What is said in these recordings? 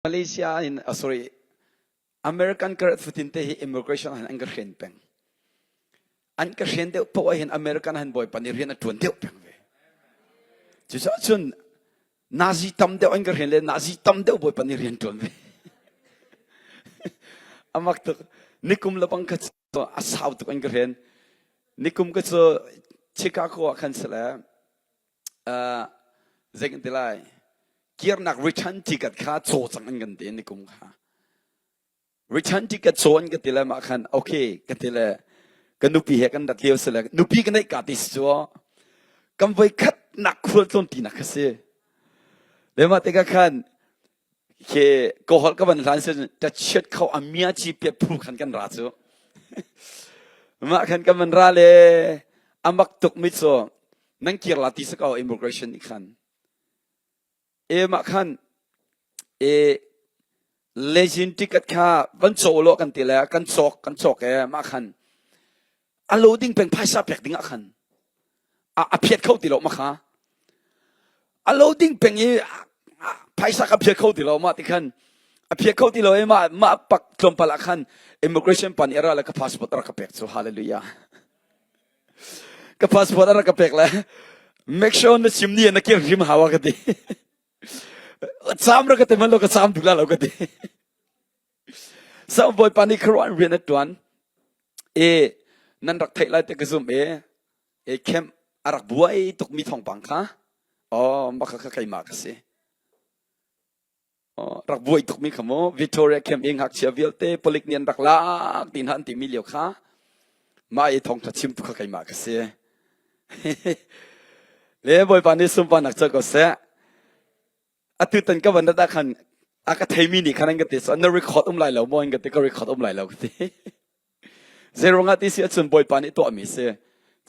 Malaysia in uh, sorry American ka rat fatin te hi immigration han an ka hren peng. An ka hren deuh poah hin American han bawipa nih rian a tuan deuh peng ve. Cucaah cun Nazi tam deuh an ka hren le Nazi tam deuh bawipa nih rian tuan ve. Amak tuk. Nikum lebang kha cu a sau tuk an ka hren. Nikum ka cu Chicago ah khan sile uh, zei kan ti lai kirnak return ticket kha caw cang an kan ti ni kum kha return ticket caw an ka ti le mah khan okay ka ti le ka nupi he kan rat lio si le nupi ka neih ka ti si cu kan voi khat nak khual tlawn ti nak kha si le mah tikah khan Khi ka holh ka van hlan sin ta chiat kho a mia chi piat phu khan kan ra cu. Mah khan kan van ra le amak tuk mi cu nan kir la ti sa ko immigration nih khan. E mah khan e lejin ticket kha van caw lo kan ti le kan cawk kan cawk e mah khan a loading peng phaisa pek ding ah khan a phiat kho ti lo ma kha a loading peng i phaisa ka phiat kho ti lo ma ti khan a phiat kho ti lo i ma ma pak tlawmpal ah khan immigration pan era le ka passport rak ka pek cu hallelujah ka passport rak ka pek le make sure na sim ni na kir hrim hawa ka ti cham ra ka ti man lo ka cham duh la lo ka ti So Bawipa nih khuaruah rian a ṭuan i nan rak theih lai ti ka zumh i i camp a rak buai tukmi thawngpang kha aw mah kha keimah ka si. Aw, rak buai tukmi kha mu Victoria camp i ngakchia vialte palik nih an rak lak ti hna an timi lio kha mah i thawngṭha chimtu kha keimah ka si. Le Bawipa nih sunparnak co ko seh. Atutan ka van rat ah khan a ka theimi nih khan an ka ti so na record um lai lo maw an ka ti ka record um lai lo ka ti. Zeiruangah ti si ahcun Bawipa nih tuahmi si.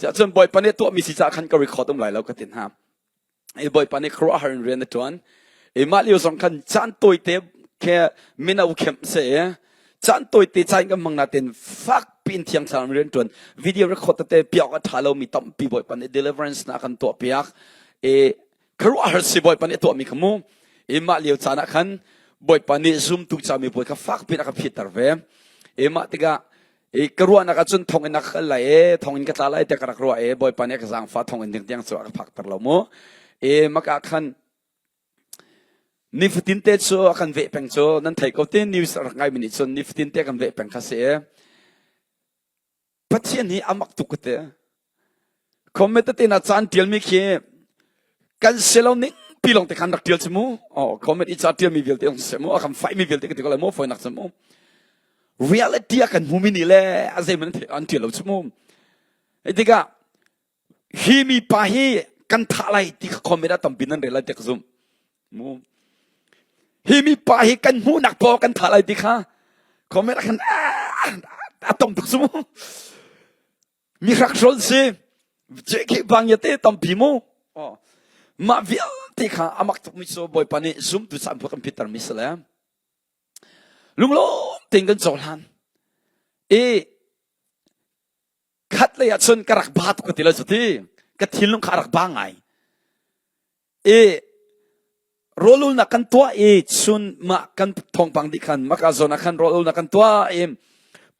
Cun Bawipa nih tuahmi si caah khan ka record um lai lo ka ti hna. I Bawipa nih khuaruahhar in rian a ṭuan. I mah lio zong khan caan tawite khe mino khemh si i caan tawite caan kan hmang natin fak piin thiang thlarau rian ṭuan. Video record tete piak a ṭha lomi tampi Bawipa nih deliverance na kan tuah piak. I khuaruahhar si Bawipa nih a tuahmi kha mu i mah lio caan ah khan Bawipa nih zumtu cami pawl kha fak piin a ka phitter ve i mah tikah i ka ruahnak ahcun thonginn a ka kal lai e thonginn ka tla lai tiah ka rak ruah e Bawipa nih a ka zaangfah thonginn ding tiang cu a ka phakter lo mu i maka khan nifatin te cu a kan veh peng cu nan thei ko te news a rak ngaimi nih cun nifatin te kan veh peng kha si e Pathian hi a mak tuk ka ti. Comment tete na caan tialmi khi kan si lo ning pi lawng te khan rak tial cu mu. Oh, comment i ca tialmi vialte ong si mu. A kan faimi vialte ka ti ko lai mu. Foinak cu mu. Reality a kan hmumi nih le a zeiman an tial lo cu mu. Hei tikah hi mi pa hi kan thah lai ti kha comment ah tampi nan rel lai ti ka zumh. Mu. Hi mi pa hi kan hmuhnak paw kan thah lai ti kha comment ah khan a tom tuk su mu. Mi hrak hrol si JK bang ya te tampi mu. Oh. Mah vialte kha amak tuk mi cu Bawipa nih zumtu caan kan phitter mi si le lunglawm tein kan cohlan i khat lei ah cun ka rak ba tuk ka ti lo cu ti ka thinlung kha a rak ba ngai i rawlulnak kan tuah i chun mah kan thawngpang dih khan maka zawn ah khan rawlulnak kan tuah i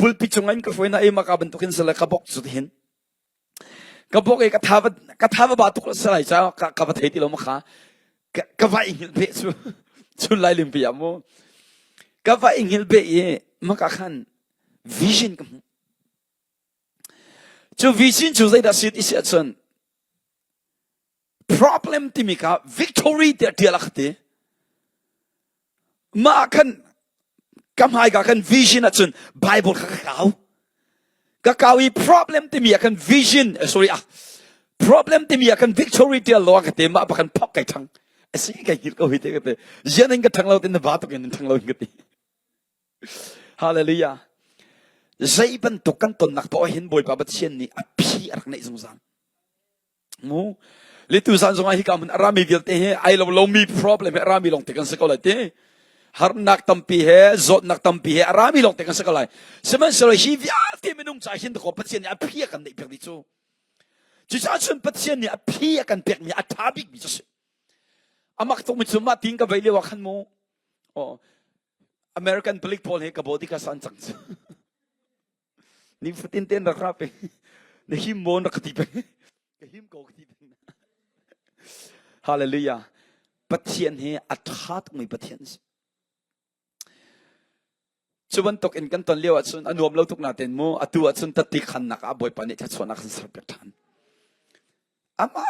pulpi chung in ka hruai na i maka bantukin sale ka bok cu hin ka bok i ka tha va ka tha va ba tuk salai cha ka ka va thei ti lo ma kha ka va i hngilh be cu chun lai lim pi ah mu ka va i hngilh be i maka khan vision ka hmuh Cu vision cu zeidah si ti si ahcun problem timi kha victory tiah ṭial a ka ti. Mah ah khan ka hmaika khan vision ahcun Bible kha ka kau. Ka kau i problem timi ah khan vision, eh, sorry ah, problem timi ah khan victory tial lo a ka ti. Mah pa khan phok kai ṭhang. Asi kai hngilh ko hi te ka ti. Zian in ka ṭhang lo tin na ba tuk in ṭhang lo in ka ti. Hallelujah. Zei bantuk kan tonnak paoh hin Bawipa Pathian nih a phi a rak neih zungzal. Mu le tu zan zongah hika hmun a rami vialte hi ai lo lomi problem he a rami lawng te kan si ko lai ti. Harnak tampi he zawtnak tampi he a rami lawng te kan si ko lai. Sihmanhsehlaw hi vialte minung ca hin dakaw Pathian nih a phi a kan neih piak dih cu. Cucaah cun Pathian nih a phi a kan pekmi a ṭha bikmi cu a si. Amak tukmi cu mah tin ka vei lio ah khan mu. Oh. American palik pawl he ka body ka san cang cu. Ni fatin ten rak ra pe. Na him mon rak ti pe. Ka him ko ka ti pe. Hallelujah. Pathian hi a tha tukmi Pathian si. Cu bantuk in kan ton lio ahcun a nuam lo tuk nain mu atu ahcun tatti khannak ah Bawipa nih thluachuahnak kan serpiak ṭhan. Amah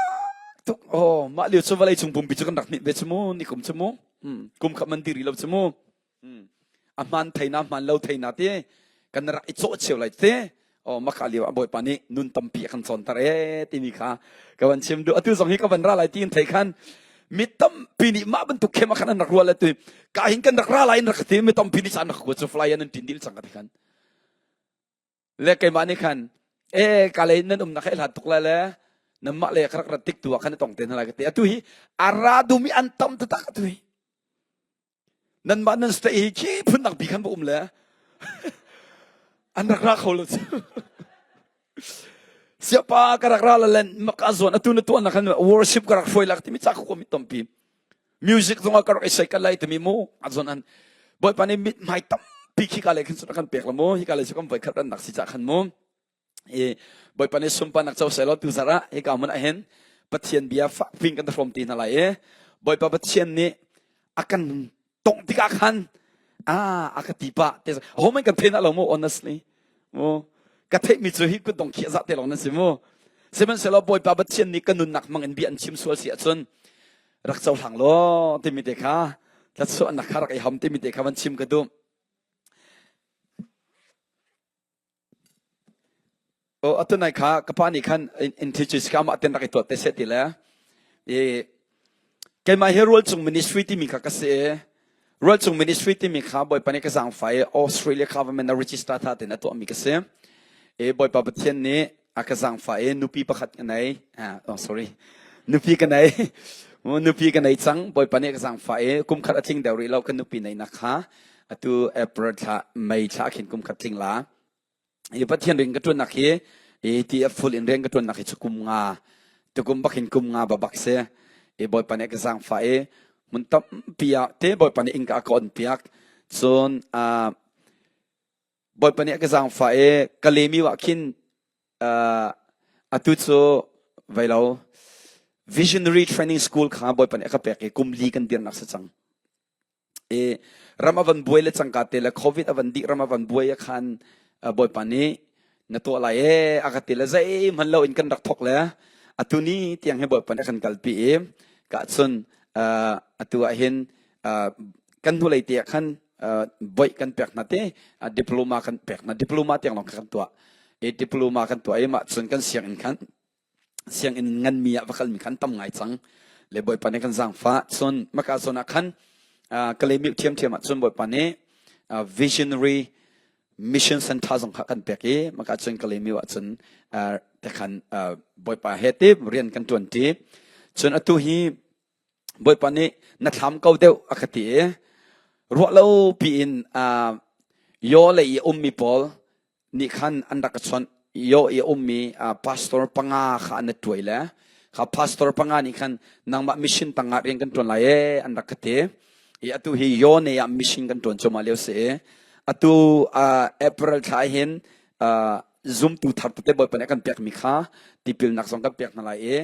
tuk oh mah lio cu vawlei cung pumpi cu kan rak hninh ve cu mu nikum cu mu kum khat man ti rih lo cu mu a hmaan theina hmaan lo theina ti kan rak i cawh cheu lai te oh maka lio ah Bawipa nih nun tampi a kan cawnter e timi kha ka van chim duh atu zong hi ka van ra lai ti in thei khan mi tampi nih mah bantuk khem ah khan an rak rual tu ka hin kan rak ra lai in rak ti mi tampi nih caan rak kua cu fly an tin dil cang ka ti khan le keimah nih khan e ka lei nan umnak he hlat tuk lai le namah le ka rak rat tik tu ah khan tong te hna lai ka ti atu hi ara dumi an tam taktak atu hi Nanmah nan state hi khi phun bi khan va um le an rak ra kho lo cu. Siapa ka rak ra la len maka zawn atu na tuan na khan worship ka rak hruai lak timi ca ko mi tampi. Music zong ah ka rak i sai ka lai timi mu a zawn an Bawipa nih mit hmai tampi khi ka le khan kan pek la mu hi ka le cu kan voi khat ran nak si ca khan mu. I Bawipa nih sunparnak co sehlaw tu zarh ah hika hmun ah hin Pathian bia fakping kan hrawm ti hna lai i Bawipa Pathian nih a kan tongh tikah khan ah a ka ti pah te homan kan theih na lo mu honestly mu ka theihmi cu hi kutdong khiah zah te lawng nan si mu sihmanhsehlaw Bawipa Pathian nih ka nunnak hmang in bia an chim sual si ahcun rak cohlang law timi te kha thlachuahnak kha rak i ham timi te kha van chim ka duh Oh, atu nai kha ka pa nih khan introduce ka amah ten rak i tuah te seh ti le i keimah hi Rualcung Ministry timi kha ka si i Rualcung Ministry timi kha Bawipa nih ka zaangfah i Australia government a register tha tein a tuahmi ka si. I Bawipa Pathian nih a ka zaangfah i nupi pakhat ka nei. Ah, oh, sorry. Nupi ka nei. Nupi ka nei cang. Bawipa nih a ka zaangfah i kum khat a tling deuh rih lo ka nupi neinak kha atu April thla May thla khin kum khat tling la. Hi Pathian rian ka ṭuannak hi hi ti a full in rian ka ṭuannak hi cu kum nga tukum bak hin kum nga babak si i Bawipa nih a ka zaangfah i hmun tampi ah te Bawipa nih innka a ka on piak cun uh, Bawipa nih a ka zaangfah i ka lemi ah khin uh, atu cu vei lo visionary training school kha Bawipa nih a ka pek i kum li kan dirnak si cang I ram a van buai le cangka te le COVID a van dih ram a van buai ah khan Bawipa nih na tuah lai ee a ka ti le zeihmanh lo in kan rak thok le atu ni tiang hi Bawipa nih a kan kalpi i ka cun atu ah hin kan hnulei te ah khan boih kan pek hna te diploma kan pek hna diploma tiang lawng kha kan tuah i diploma kan tuah i mah cun kan sianginn khan sianginn nganmi ah va kalmi khan tam ngai cang le bawipa nih kan zaangfah cun maka zawn ah khan Kalaymyo thiamthiam ah cun bawipa nih visionary mission center zong kha kan pek i maka cun Kalaymyo ah cun tekhan bawipa he te rian kan tuan ti cun atu hi bawipa nih na thlam ko deuh a ka ti i ruah lo piin yaw lei i ummi pawl nih khan an rak ka chawnh yo i a ummi pastor panga kha an tuai le kha pastor panga nih khan nangmah mission tangah rian kan tuan lai e an rak ka ti i atu hi yo ne ah mission kan tuan cuahmah lio si i atu April thla hin zumtu thar tete bawipa nih a kan pekmi kha tipilnak zong kan pek hna lai i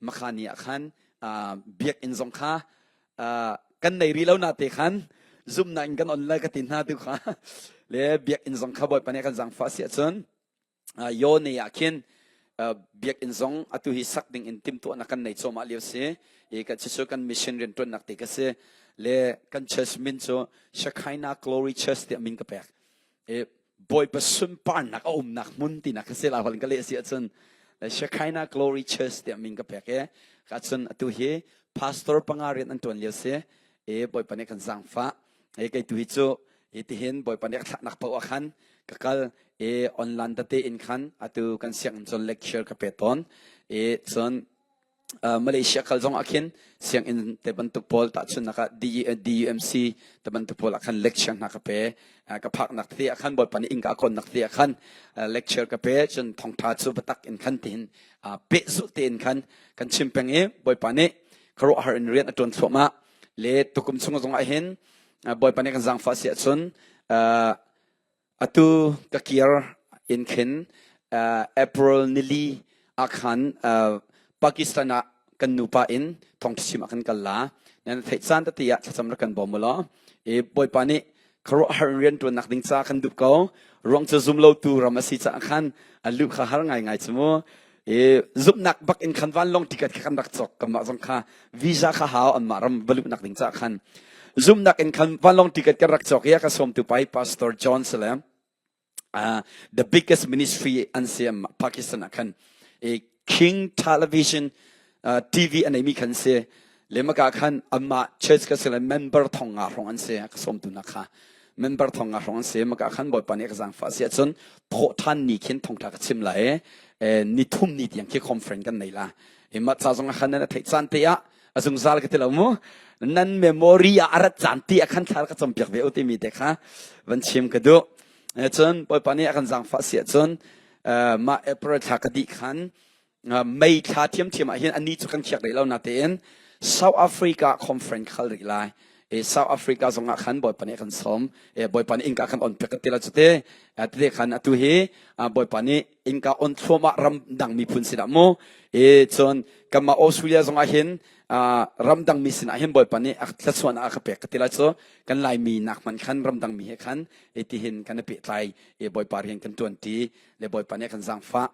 makhani ah khan biakinn zong kha kan nei rih lo na te khan zumnak in kan on lai ka ti hna tu kha le biakinn zong kha bawipa nih kan zaangfah si ahcun Yone ah khin biakinn zong atu hi sak ding in timhtuahnak kan nei cuahmah lio si i kan cucu kan mission rianṭuannak te ka si le kan church min cu Shekinah Glory Church tiah min ka pek i Bawipa sunparnak a umnak hmun tinak ka si la hol ka leh si ahcun Shekinah Glory Church tiah min ka pek i ka cun atu hi pastor panga rian an tuan lio si i Bawipa nih kan zaangfah i kei tu hi cu hi tihin Bawipa nih a thlahnak paoh ah khan ka kal i online tete in khan atu kan sianginn cun lecture ka pe tawn i cun Malaysia kal zong ah khin sianginn te bantuk pawl tahchunhnak ah DUMC te bantuk pawl ah khan lecture hna ka pe ka phaknak te ah khan Bawipa nih innka a kawnnak te ah khan lecture ka pe cun thawngtha cu biatak in khan tihin pehzulh tein khan kan chim peng i Bawipa nih khuaruahhar in rian a tuan thluahmah le tukum chung zong ah hin. Bawipa nih kan zaangfah si ahcun atu ka kir in khin April nili ah khan Pakistan ah kan nupa in thawngṭha chim ah kan kal la. Nan theih caan tete ah thlacam rak kan bawm u law. I Bawipa nih khuaruahhar in rianṭuannak ding ca kan duh ko. Ruang cu zumlotu ram a si caah khan a luh kha har ngaingai cu mu. I zumhnak bak in khan vanlawng ticket kha kan rak cawk kanmah zong kha visa kha hau anmah ram va luhnak ding caah khan zumhnak in khan vanlawng ticket kan rak cawk i a ka sawmtu pa hi Pastor John Salem uh, the biggest ministry an si Pakistan ah khan i King Television uh, TV an neimi khan si lemaka khan amah church ka sile member thong nga hrong an si ka sawmtu na kha member thong nga hrong an si maka khan bawipa nih ka zaangfah si ahcun thawh than ni khin thongtha ka chim lai e ni thum ni tiang khi conference kan nei la e ma cha zong khan nan theih caan te ah a zungzal ka ti lo mu nan memory ah arat caan ti ah khan thla ka cam piak ve u timi te kha van chim ka duh cun bawipa nih a kan zaangfah si ahcun mah April thla ka dih khan May thla thiamthiam ah hin ani cu kan khiak rih lo natein South Africa conference khal rih lai e South Africa zong ah khan bawipa nih kan sawm e bawipa nih innka kan on piak ti la cute tete khan atu hi bawipa nih innka on thluahmah ram dang miphun sinah mu e cun kanmah Australia zong ah hin ramdang mi sinah hin bawipa nih thluachuah a ka pek ka ti la cu kan laimi nak hman khan ramdang mi he khan e ti hin kan i pehtlai e bawipa rian kan tuan ti le bawipa nih kan zaangfah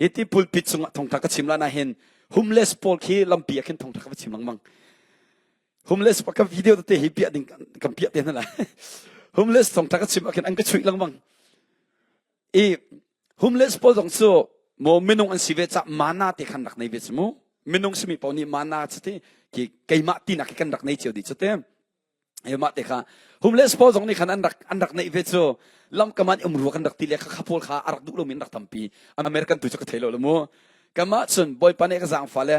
hi ti pulpit cungah thongtha ka chim la na hin homeless pawl khi lampi ah khin thongtha ka va chim lengmang homeless pa ka video te hi piah ding kan piah te hna lai homeless thongtha ka chim ah khin an ka chuih lengmang i homeless pawl zong cu mo minung an si ve ca mana te khan rak nei ve cu mu minung simi pawl nih mana cu ti ki keimah tinak khi kan rak nei cio dih cu te mah te kha homeless pawl zong nih khan an rak an rak neih ve cu lamkam an um rua kan rak ti le kha pawl kha a rak duh lomi an rak tampi American tu cu ka thei lo mu kamah cun bawipa nih ka zaangfa le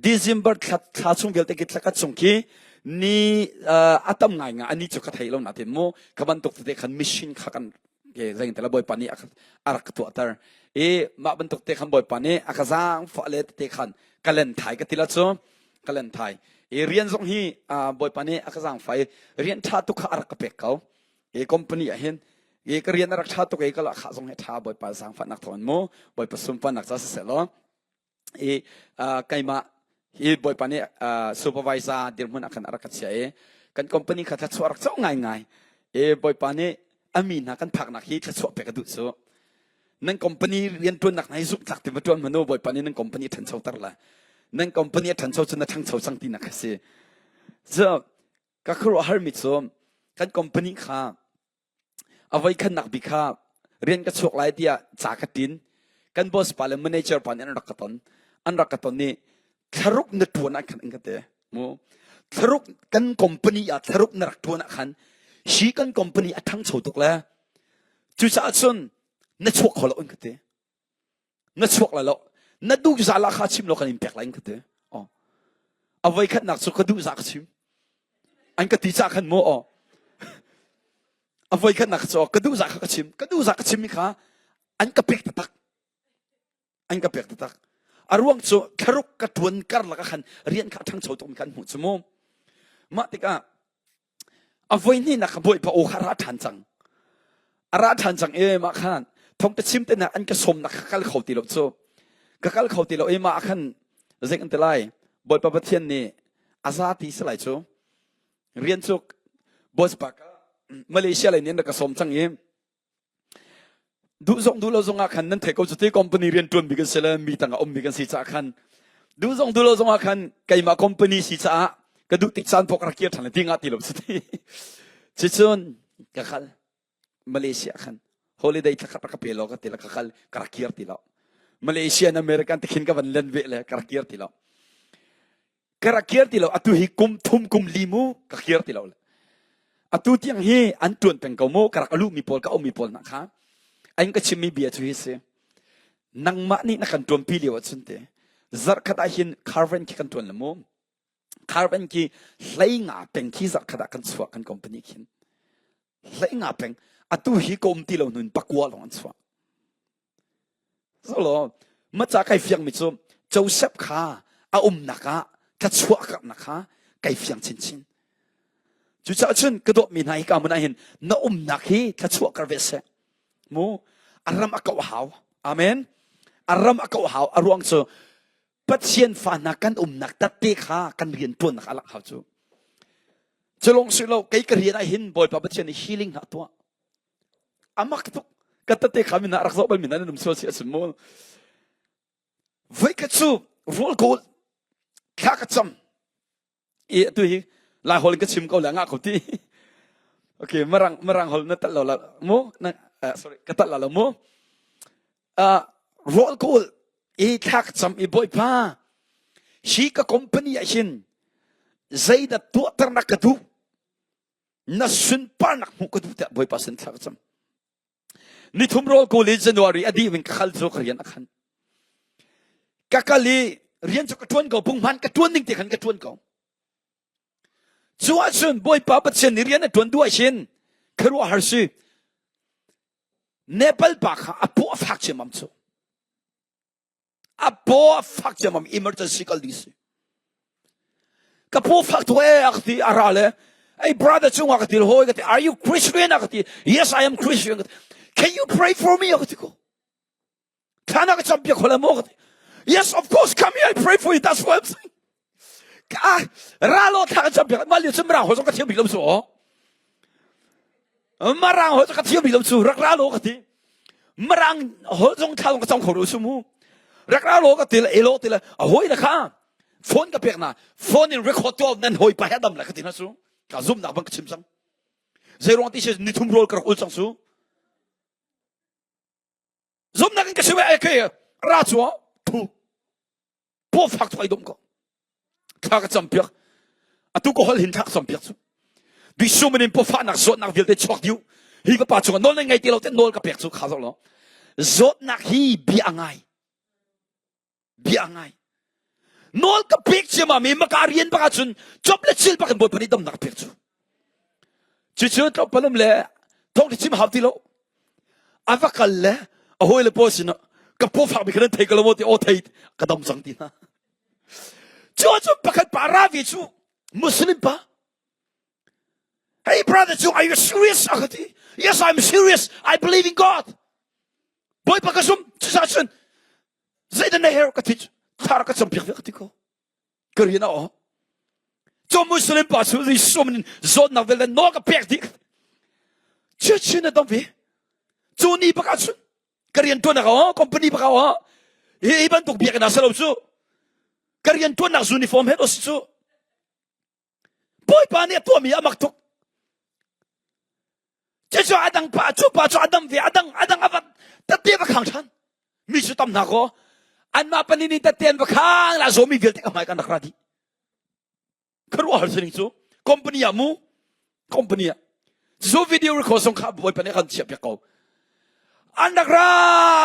December thla thla chung vialte ki thla ka chung khi ni a tam ngai nga ani cu ka thei lo na te mu ka bantuk tete khan mission kha kan ke zeng te la bawipa nih a rak tuahter i mah bantuk te khan bawipa nih a ka zaangfa le tete khan ka len thai ka ti la cu ka len thai i rian zong hi bawipa nih a ka zaangfai rian ṭha tuk kha a rak ka pek ko i company ah hin i ka rian a rak ṭha tuk i ka lahkhah zong hi ṭha bawipa zaangfahnak thawng in mu bawipa sunparnak ca siseh law i keimah hi bawipa nih supervisor dirhmun ah khan a rak ka chiah i kan company kha thluachuah rak co ngaingai i bawipa nih a mi hna kan phaknak hi thluachuah pek a duh cu nan company rianṭuannak hna hi zumhtlak ti va ṭuan hmanh u bawipa nih nan company a ṭhanchoter lai nan company a ṭhancho cu na ṭhangcho cang tinak a si so ka khuaruahharmi cu kan company kha a voi khannak bik kha rian ka chuak lai tiah ca ka ṭin kan boss pa le manager pa nih an rak ka ton an rak ka ton i thlaruk na ṭuan ah khan an ka ti mu thlaruk kan company ah thlaruk na rak ṭuan ah khan hi kan company a ṭhangcho tuk le cucaah cun na chuak kho lo an ka ti na chuak lai lo na duh za la kha chim lo kan in pek lai an ka ti oh a voi khatnak cu ka duh za ka chim an ka ti ca khan mu oh a voi khatnak cu ka duh za kha ka chim ka duh za ka chim mi kha an ka pek taktak an ka pek taktak a ruang cu thlaruk ka tuan karlak ah khan rian kha a ṭhangcho tuk mi kha an hmuh cu mu mah tikah a voi hnihnak kha bawipa aw kha a ra ṭhan cang a ra ṭhan cang i mah khan thawngṭha chim te an ka sawmnak kha kal kho ti lo cu ka kal kho ti lo i mah khan zei kan ti lai bawipa pathian nih a za ti si lai cu rian cu boss pa ka Malaysia lei nih an rak ka sawm cang i Duh zong duh lo zong ah khan nan theih ko cu ti company rian ṭuan mi kan si le mi tang ah um mi kan si caah khan duh zong duh lo zong ah khan keimah company si caah ka duh tik caan pawk rak kir ṭhan le ti ngah ti lo si ti. Cucun ka kal Malaysia khan holiday thla khat rak ka pe law ka ti le ka kal ka rak kir ti lo. Malaysia in American tikhin ka van len ve le ka rak kir ti lo. Ka rak kir ti lo atu hi kum thum kum li mu ka kir ti lo atu tiang hi an tuan peng ko mu ka rak alu mi pawl ka um mi pawl hna kha an ka chimmi bia cu hi si nangmah nih na kan tuanpi lio ahcun te zarhkhat ah hin caravan khi kan tuan le mu caravan khi hlei nga peng khi zarhkhat ah kan chuah kan company khin hlei nga peng atu hi ka um ti lo nun pakua lawng an chuah Zolo maca kai fiangmi cu Joseph kha a umnak ah thluachuah karhnak kha kai fiang chinchin. Cucaah cun ka dawtmi hna hika hmun ah hin na umnak hi thluachuah kar ve seh. Mu a ram a kauh hau. Amen. A ram a kauh hau. A ruang cu Pathian fa hna kan umnak tatte kha kan rian tuannak a langh hau cu. Culong si lo kei ka rian ah hin Bawipa Pathian nih healing hna tuah. Amak tuk. Ka tatte kha min rak zoh bal min nan um sual si asim mu. Voikhat cu rawl kawl thla ka cam. I atu hi Lai holh in ka chim ko le ngah ko ti. Okay, marang marang holh na tat lo la mu na uh, sorry ka tat la lo mu. Uh, rawl kawl i thla ka cam i bawipa hi ka company ah hin zeidah tuahternak ka duh na sunparnak hmuh ka duh tiah bawipa sin thla ka cam. Nithum rawl kawl i January a dih in ka khal cu ka rian a khan. Ka kal i rian cu ka ṭuan ko, punghman ka ṭuan ning te khan ka ṭuan ko. Cu ahcun Bawipa Pathian nih rian a ṭuan duh ahhin khuaruahhar si. Nepal pa kha a paw a fak ciammam cu. A paw a fak ciammam emergency kal ding si. Ka paw fak tuk ee a ka ti a ra le Hey brother cungah ka ti hawi ka ti are you Christian a ka ti yes I am Christian ka ti can you pray for me a ka ti ko thla na ka cam piak kho maw ka ti yes of course come here I pray for you that's what I'm saying ka ra lo thla ka cam piak mah lio cu mirang hawi zong ka thiam bik lo su aw Marang holh cu ka thiam lo cu rak ra law ka ti. Marang holh zong thla zong ka cam kho lo su mu. Rak ra law ka ti le elo ti le a hawi na kha phone ka pek na phone in record to nan hawi pa he dam la ka ti na su. Ka zum nak bang ka chim cang. Zei ruang ti si nithum rawl ka rak ul cang su. Zumnak in ka chim ai ke ra chu thu paw fak tuk ai dom ko thla ka cam piak atu ka hol hin thla ka cam piak cu Jesuh min in pawfahnak zawtnak vialte chuak diu hi ka pa cungah nawl nan ngei ti lo te nawl ka pek cu kha zok lo zawtnak hi bia a ngai bia a ngai nawl ka pek ciama mi maka rian bak ahcun chop le chil bak in bawipa nih damnak pek cu cucu tlawmpal um le thawng chim hau ti lo a va kal le a hawi le pawl sin ka paw fak mi kha nan thei ko lo maw ti aw thei ka dam cang ti hna cu cu pakhat pa ra ve cu muslim pa hey brother cu are you serious a ka ti yes I'm serious I believe in God bawipa ka zum cusa cun zeidah na her ka ti thar ka cam piak ve ka ti ko ka rian a aw cu muslim pa cu Jesuh min zawtnak vialte nawl ka pek dih chiachin na dam ve cu ni bak ahcun ka rian tuannak aw company bak aw hi hi bantuk biakinn ah si lo cu ka rian tuannak uniform he si cu Bawipa nih a tuahmi a mak tuk Cucu a dang pa cu pa cu a dam ve a dang a dang a va tette va khang ṭhan mi cu tam hna kaw anmah panin in tette an va khang la zawmi vialte ka hmai kan rak ra dih khuaruahhar sining cu company ah mu company ah cu video record zong kha bawipa nih kan chiah piak ko an rak ra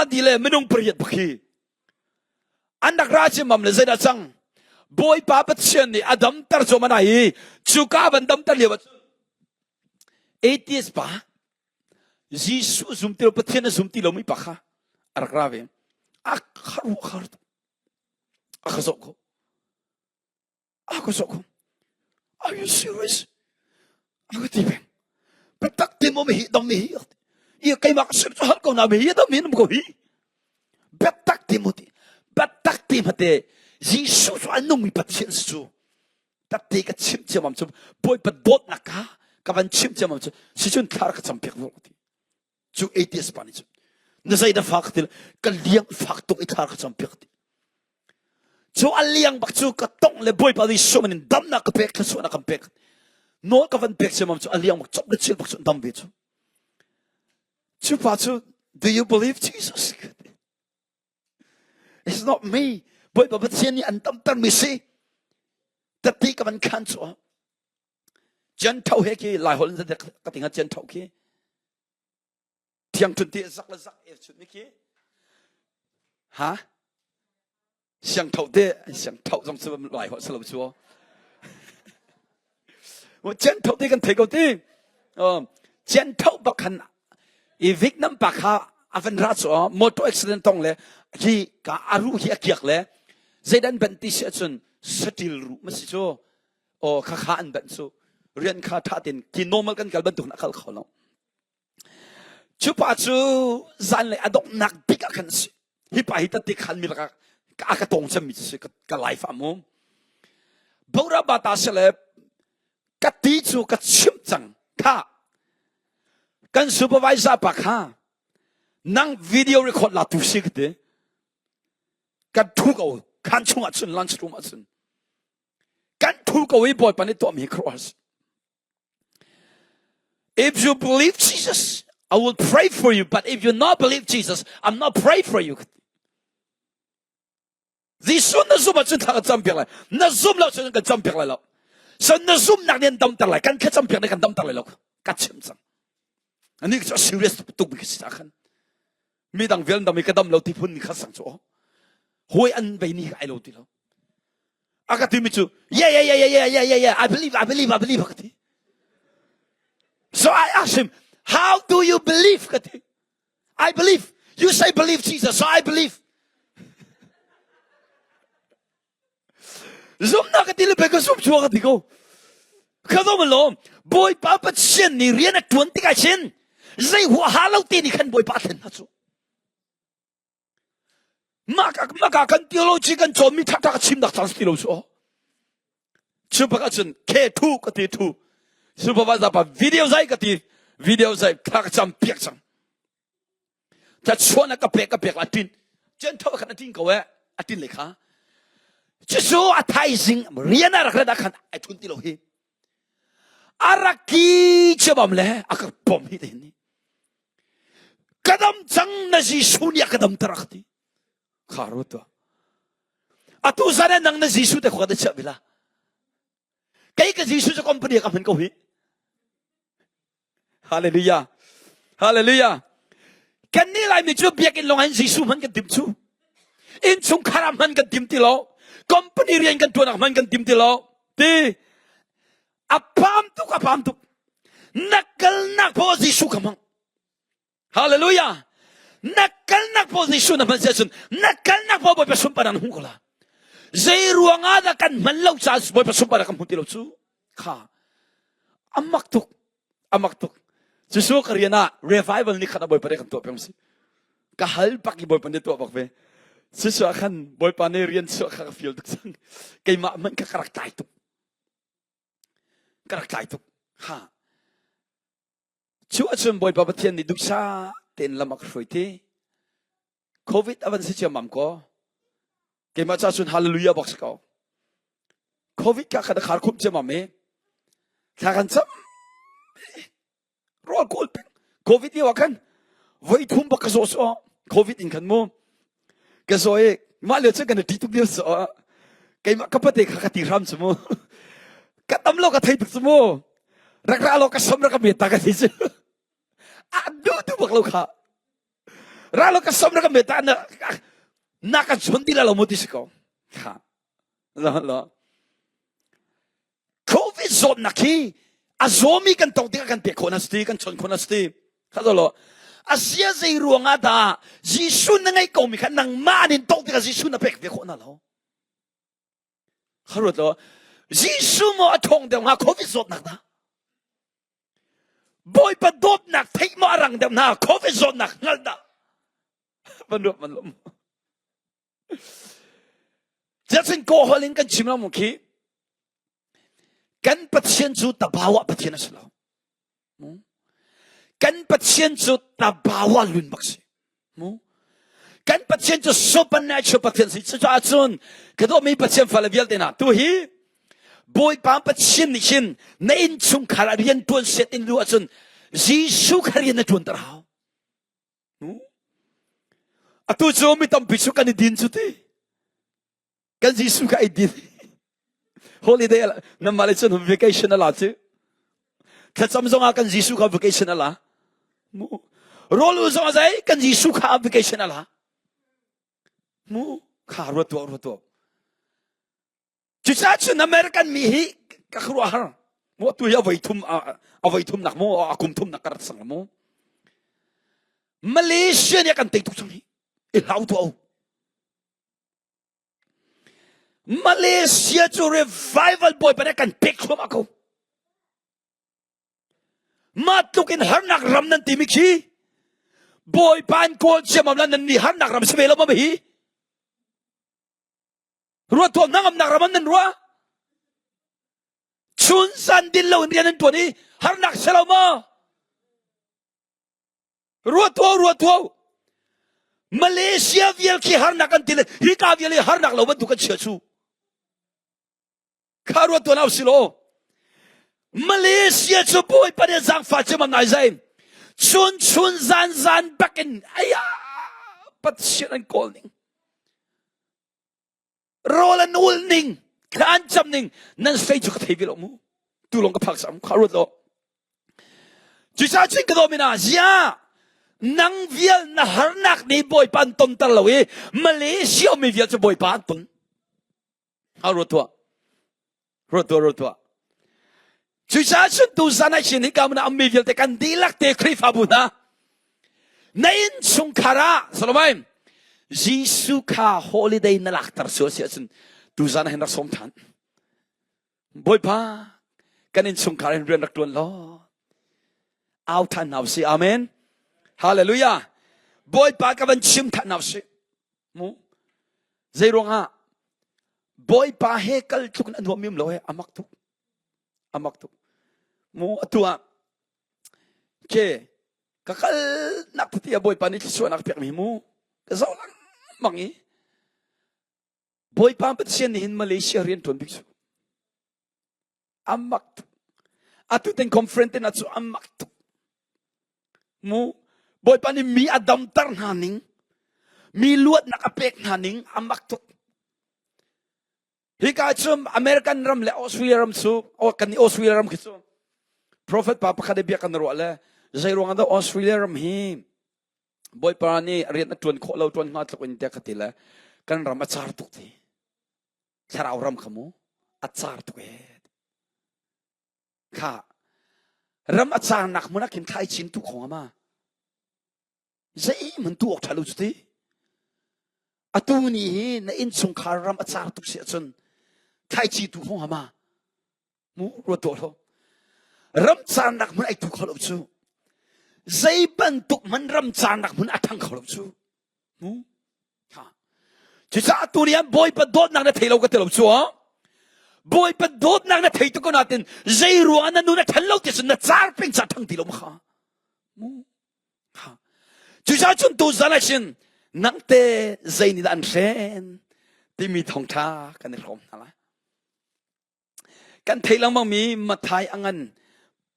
di le minung pariat bak hi an rak ra cimam le zeidah cang bawipa pathian nih a damter cu mana hi cu ka van damter lio ah Atheist pa Jesuh zum ti lo Pathian a zum ti lomi pa kha a rak ra ve. A kharuahhar tuk. A ka zoh ko. A ka zoh ko. Are you serious? A ka ti peng. Biatak te maw hi dam hi? I keimah ka sim cu hal ko na mi hi dam hi nam ko hi. Biatak te maw ti? Biatak te mate Jesuh cu a nungmi Pathian si cu. Tatte ka chimh ciammam cu Bawipa dawtnak kha ka van chimh ciammam cu sicun thla ka campiak ve ti cu atheist pa nih cun na zei dah fak ti ka liang fak tuk i thla ka campiak ti cu a liang bak cu ka tongh le Bawipa nih sum in damnak ka pek thluachuahnak kan pek nawl ka van pek ciammam cu a liang bak cop le chil bak cu dam ve cu cu pa cu do you believe Jesus It's not me. Bawipa Pathian nih an tamtermi si. Tati ka van khan cu. Cian tho he khi lai holh in ka tinga cian tho khi. Thiang thun ti zak le zak e chut mi khi. Ha? Siang tho te siang tho zong cu lai holh salo chu. Cian tho te kan thei ko ti. Cian tho bak khan i Vietnam pa kha a van ra cu motor accident tong le hi ka a ruh hi a kiak le zeidan banh ti si ahcun satil ruh ma si cu aw kha kha an banh cu. Rian kha ṭha tein ki normal kan kal bantuk in a kal kho lo. Cu pa cu zanlei a donghnak bik ah khan a si. Hi pa hi tatti khan mi lakah a ka tong cemmi cu si ka life ah mu. Bora bata se le ka ti cu ka chimh cang. Kha kan supervisor pa kha nang video record la tu si ka ti. Kan thu ko khan chungah cun lunch room ah cun kan thu ko i Bawipa nih tuahmi hi khuaruahhar si. If you believe Jesus, I will pray for you. But if you not believe Jesus, I'm not pray for you. Jesuh na zum ahcun thla ka cam piak lai. Na zum lo cun kan cam piak lai lo. So na zumnak nih an damter lai. Kan thlacam piak nih kan damter lai lo. Ka chim cang. Ani cu serious tuk mi si khan. Mi dang vial dam i ka dam lo ti phun ni kha sang cu. Hoi an vei ni ai lo ti lo. A ka timi cu yeah yeah yeah yeah yeah yeah yeah I believe I believe I believe ka ti. So I asked him, how do you believe ka ti. I believe. You say believe Jesus, so I believe. Zumnak ka ti le ka zum chua ka ti ko. Ka dom lom. Bawipa Pathian nih rian a tuan tikah chin zei huaha lo te nih khan Bawipa thlen hna cu. Maka kan theology kan cawnmi ṭhaṭha ka chimnak caan si ti lo cu aw. Cu bak ahcun ke thu ka ti thu. Supervisor pa video zai ka ti video zai thla ka cam piak cang. Ta chuan ka pek ka pek la tin. Chen tho khan a tin ko eh a tin le kha. Cucu a thaizing rian a rak rat ah khan ai thun ti lo hi. A rak ki chabam le a ka pom hi te ni. Ka dam cang na Jesuh nih a ka dam tarak ti. Kha ru tu. Atu zan ah nang na Jesuh te khua da chiah bila. Kei ka Jesuh cu company ka hman ko hi. Hallelujah. Hallelujah. Kan nih Laimi cu biakinn lawng in Jesuh hman kan tim cu. Innchungkhar ah hman kan tim ti lo. Company rian kan tuan ah hman kan tim ti lo. Ti a pam tuk a pam tuk. Na kalnak poah Jesuh ka hmang. Hallelujah. Na kalnak poah Jesuh na hman si ahcun na kalnak poah Bawipa sunparnak na hmuh ko la. Zei ruangah dah kan hman lo caah Bawipa sunparnak kan hmu ti lo cu? Kha. Amak tuk. Amak tuk. Cucu ka rian ah revival ni khat ah Bawipa nih kan tuah peng si. Ka hal bak i Bawipa nih tuah bak ve. Cucu ah khan Bawipa nih rian chuah kha ka feel tuk cang. Keimah hmanh kha ka rak tlai tuk. Ka rak tlai tuk. Ha. Cu ahcun Bawipa Pathian nih duhsah tein lam a ka hruai ti. Covid a van si ciammam kaw. Keimah ca cun hallelujah bak si ko. Covid ka khan a khar khum ciammam i thla kan cam rawl kawl peng. Covid lio ah khan voi thum bak ka zaw so Covid in khan mu ka zaw i mah lio cu kan i ṭih tuk lio so keimah ka pate kha ka ti hram cu mu ka tam lo ka thei tuk cu mu rak ra lo ka som rak ka met ta ka ti cu a duh tu bak lo kha ra lo ka som rak ka met ta na na ka chon ti la lo mu ti si ko kha lo lo Covid zawtnak hi a zawmi kan tong tikah kan pek khawh na si kan chon khawh na si kha lo a sia zei ruangah dah Jesuh na ngeih ko mi kha nangmah nin tong tikah Jesuh na pek ve khawh na lo kha ruat lo Jesuh maw a thong deuh hnga Covid zawtnak dah Bawipa dawtnak theih maw a rang deuh hna Covid zawtnak hngalh dah van ruat man lo Jackson kawhol in kan chim lo mu khi kan Pathian cu tabawa Pathian a si lo. Kan Pathian cu tabawa lun bak si. Mu kan Pathian cu supernatural Pathian si. Cucaah cun ka dawtmi Pathian fale vialte hna tu hi Bawipa Pathian nih hin na innchungkhar ah rian tuan set in lu ahcun Jesuh kha rian na tuan ter hau. Atu cu mi tampi cu kan i din cu ti. Kan Jesuh kha i din. Holiday namah le cun vacation a la cu. Thlacam zong ah kan Jesuh kha vacation a la. Mu. Rawl ul zong ah zei kan Jesuh kha vacation a la. Mu kha ruat tuah ruat tuah. Cucaah cun American mi hi ka khuaruahhar. Maw tu hi a voi thum a voi thum nak maw a kum thum nak ka rat sang maw. Malaysia nih a kan tei tuk cang hi. I hlau tuah u. Malaysia cu revival bawipa nih kan pek thluahmah ko. Mah tluk in harnak ram nan timi khi Bawipa an kawl ciammam la nan nih harnak ram si ve lo ma hi? Ruat tuah hnangamnak ram an nan ruah? Chun zan din lo in rian an tuan i harnak si lo maw? Ruat tuah, ruat tuah. Malaysia vial khi harnak an ti le hika vial hi harnak lo bantuk an chia chu. Kha ruat tuan au si lo. Malaysia cu Bawipa nih zaangfah cem ngai zai. Chun chun zan zan bakin aya Pathian an kawl ning. Rawl an ul ning, thla an cam ning, nan sei cu ka thei ve lo mu. Tu lawng ka phak sam kha ruat lo. Cucaah cun ka dawm ina zia nang vial na harnak nih Bawipa an tonter lo i Malaysia mi vial cu Bawipa an ton. Ha ruat tuah. Ruat tuah, ruat tuah. Cucaah cun tuzan ah hin hika hmun ah ammi vialte kan dihlak te Khrihfabu hna na innchungkhar ah Solomon Jesuh kha holiday na lakter sual si ahcun tuzan ah hin rak sawm than. Bawipa kan innchungkhar hin rian rak tuan law au than hna usih. Amen. Hallelujah. Bawipa ka van chim than hna usih. Mu. Zei ruangah Bawipa he kal tluk in a nuam mi lo he amak tuk. Amak tuk. Mu atu ah ke ka kal nak ti Bawipa nih thluachuahnak pek mi mu ka zoh lengmang i Bawipa Pathian nih hin Malaysia rian ṭuan bik cu amak tuk. Atu ten conference ten cu amak tuk. Mu Bawipa nih mi a damter hna ning, mi luatnak a pek hna ning amak tuk. Hika cu American ram le Australia ram cu kan nih Australia ram khi cu prophet pa pakhat i bia kan ruah le zei ruang dah Australia ram hi Bawipa nih rian a ṭuan khawh lo ṭuan hnga tluk in tiah ka ti le kan ram a car tuk ti. Thlarau ram kha mu a car tuk ee. Kha ram a carnak hmun ah khin thlai chin tu khong ama. Zeihmanh tu awk ṭha lo cu ti. Atu ni hi na innchungkhar ram a car tuk si ahcun thlaici tu khong ama. Mu ruat tuah lo. Ram carnak hmun ai tu kho lo cu. Zei bantuk hman ram carnak hmun a ṭhang kho lo cu. Mu. Ha. Cucaah tu ni ah Bawipa dawtnak na thei lo ka ti lo cu. Bawipa dawtnak na thei tuk ko natin zei ruang na nun a ṭhan lo ti cun na car peng ca ṭhang ti lo ma kha. Mu. Ha. Cucaah cun tu zan ah sin nangte zei nih dah an hren timi thawngṭha kan i hrawm hna lai. Kan theih lengmangmi Matthai a ngan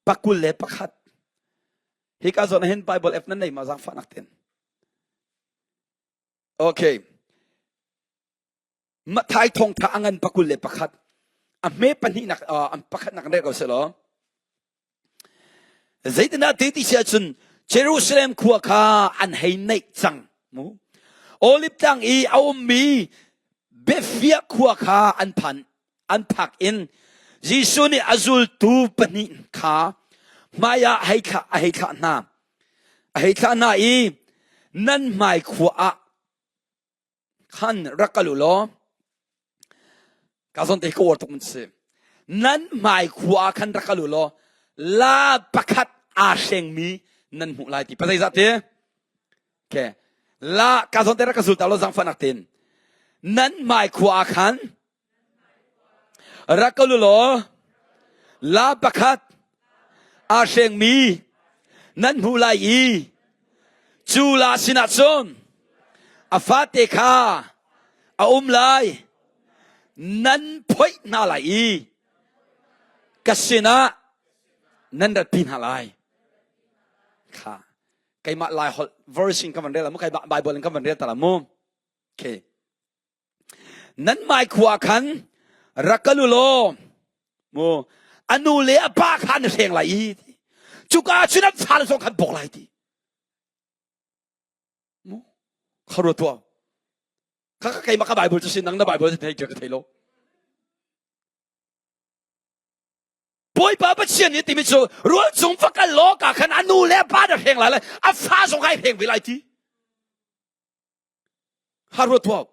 pakul le pakhat. Hika zawn ah hin Bible app nan nei ma zaangfahnak ten. Okay. Matthai thawngtha a ngan pakul le pakhat. A hme pahnihnak uh, pakhatnak rel ko seh law. Zeitindah ti ti si ahcun Jerusalem khua kha an hei naih cang. Mu. Olive tlang i a ummi Bethphia khua kha an phan an phak in Jesuh nih a zultu pahnih kha hmaiah hei thlah a hei thlah hna. A hei thlah hna i nan hmai khua ah khan rak kal u law ka zawn te ka uar tuk mun si nan hmai khua ah khan rak kal u law la pakhat aa hrengmi nan hmuh lai ti pa zeizah ti okay la ka zawn te rak ka zul ta lo zangfah tin nan hmai khua ah khan Rak kal u law la pakhat aa hrengmi nan hmuh lai i cu la sinah cun a fate kha a um lai nan phoih hna lai i ka sinah nan ratpi hna lai kha keimah lai holh verse in ka van rel mu keimah bible in ka van rel ta la mu okay Nan hmai khua khan rak kal u law mu a nu le a pa kha an hreng lai i cuka cun an fale zong khan bawk lai ti mu kha ruat tuah kha ka keimah ka Bible cu si nang na Bible cu thei ka thei lo Bawipa Pathian nih timi cu rual cung va kal law ka khan a nu le a pa na hreng lai le a fa zong ai hreng ve lai ti Haruat tuah.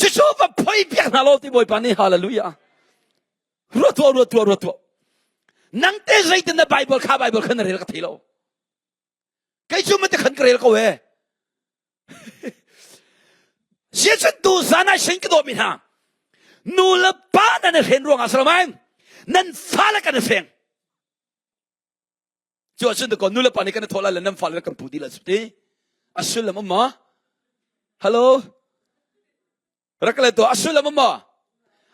Cucu va phoi piak hna lo ti Bawipa nih hallelujah. Ruat tuah, ruat tuah, ruat tuah. Nang te zeitin na Bible kha Bible kha na rel ka thei lo. Kei cu mate khan ka rel ko e. Siacun tu zan ah sin ka dawt mi hna. Nu le pa nan i hren ruangah salamain nan fale kan i hreng. Cu ahcun dakaw nu le pa nih kan i thawh lai le nan fale kan pu ti lai ti. A sullam um maw? Hello? Rak le to a sullam um maw?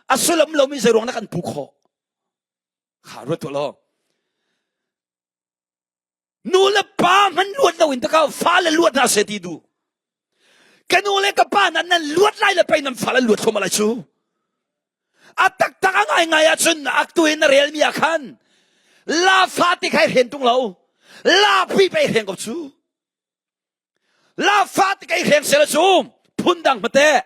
A sullam lomi zei ruang na kan pu khawh? Kha ruat tuah law. Nu le pa hman luat lo in taka fale luat hna se ti du. Ka nu le ka pa nan nan luat lai le pei nan fale luat thluahmah lai cu. A taktak a ngaingai ahcun aktu in na relmi ah khan la fa ti khai hren tung lo. La pi pei hren ko cu. La fa ti kai hreng sela cu phundang hmate.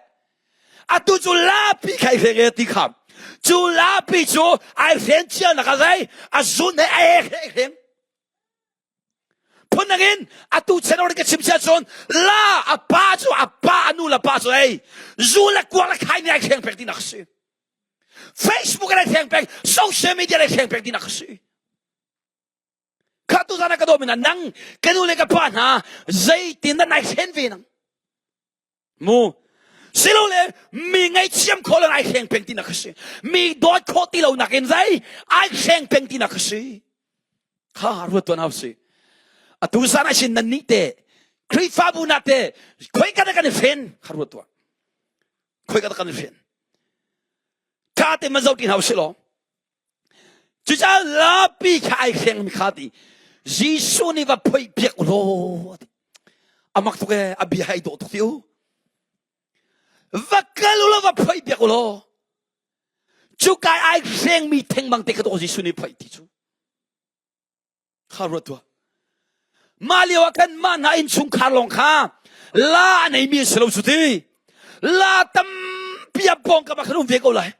Atu cu lapi khai hreng e ti kham. Cu lapi cu ai hren cia nak a zai a zun he a ek he hreng. Phundang in atu chen or ka chim sia cun la a pa cu a pa a nu la pa cu ei zu le kuak le khai ni ai hreng pek ti nak si. Facebook ai hreng pek social media ai hreng pek ti nak si. Kha tu zan ah ka dawt mi hna nang ka nu le ka pa hna zeitin dah nai hren ve nang mu silole mi ngaihthiam khawh lo ai hreng peng ti nak si mi dawt khawh ti lo nak in zei ai hreng peng ti nak si kha ruat tuan hau si atu zan ah sin nan nih te Khrihfabu nak te khoi ka kan i hren kha ruat tuah khoi ka kan i hren tha te man zo ti hau si law Cucaah lapi kha ai hrengmi kha ti Jesuh nih va phoih piak u law ti. A mak tuk ee, a bia ai dawh tuk ti u. Va kal u law va phoih piak u law. Cu kai ai hrengmi theng bang te kha dawh Jesuh nih phoih ti cu. Kha ruat tuah. Mah lio ah khan mah hna innchungkhar lawng kha la a neimi an si lo cu ti. La tampi a pawngkam ah khan um ve ko lai.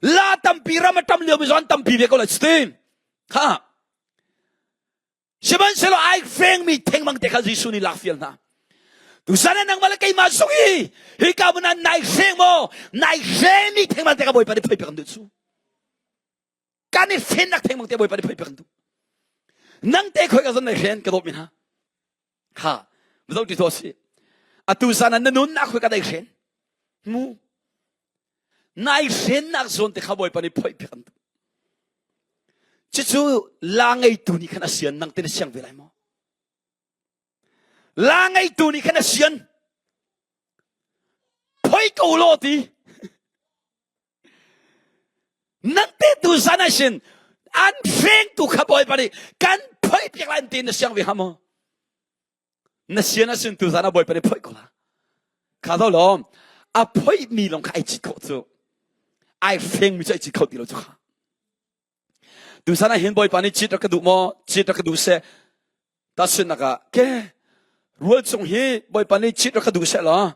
La tampi ram a tam liomi zong an tampi ve ko lai cu ti. Kha. Sihmanhsehlaw ai fengmi thengmang te kha Jesuh nih lak fial hna. Tusan ah nangmah le keimah zong hi hika hmun ah nai hreng maw? Nai hrengmi thengmang te kha Bawipa nih phoi piak an duh cu. Kan i hrennak thengmang te Bawipa nih phoi piak an duh. Nang te khoi ka zon nai hren ka dawt mi hna. Kha zo ti to si. Atu zan ah na nun nak khoi ka dai hren. Mu. Nai hrennak zawn te kha Bawipa nih phoi piak an duh. Cucu la ngeitu nih khan a sian nang te na siang ve lai maw? La ngeitu nih khan a sian. Phoi ko law ti. Nan te tu zan ah sin an hrengtu kha Bawipa nih kan phoi piak lai ti na siang ve hnga maw? Na sian ah sin tu zan ah Bawipa nih phoi ko la. Kha do lawm a phoi mi lawng kha ai chit khawh cu. Ai hreng mi cu ai chit kho ti lo cu kha. Tusan ah hin Bawipa nih cit rak ka duh maw? Cit rak ka duh seh. Tahchunhnak ah, ke rual cung hi Bawipa nih cit rak ka duh seh law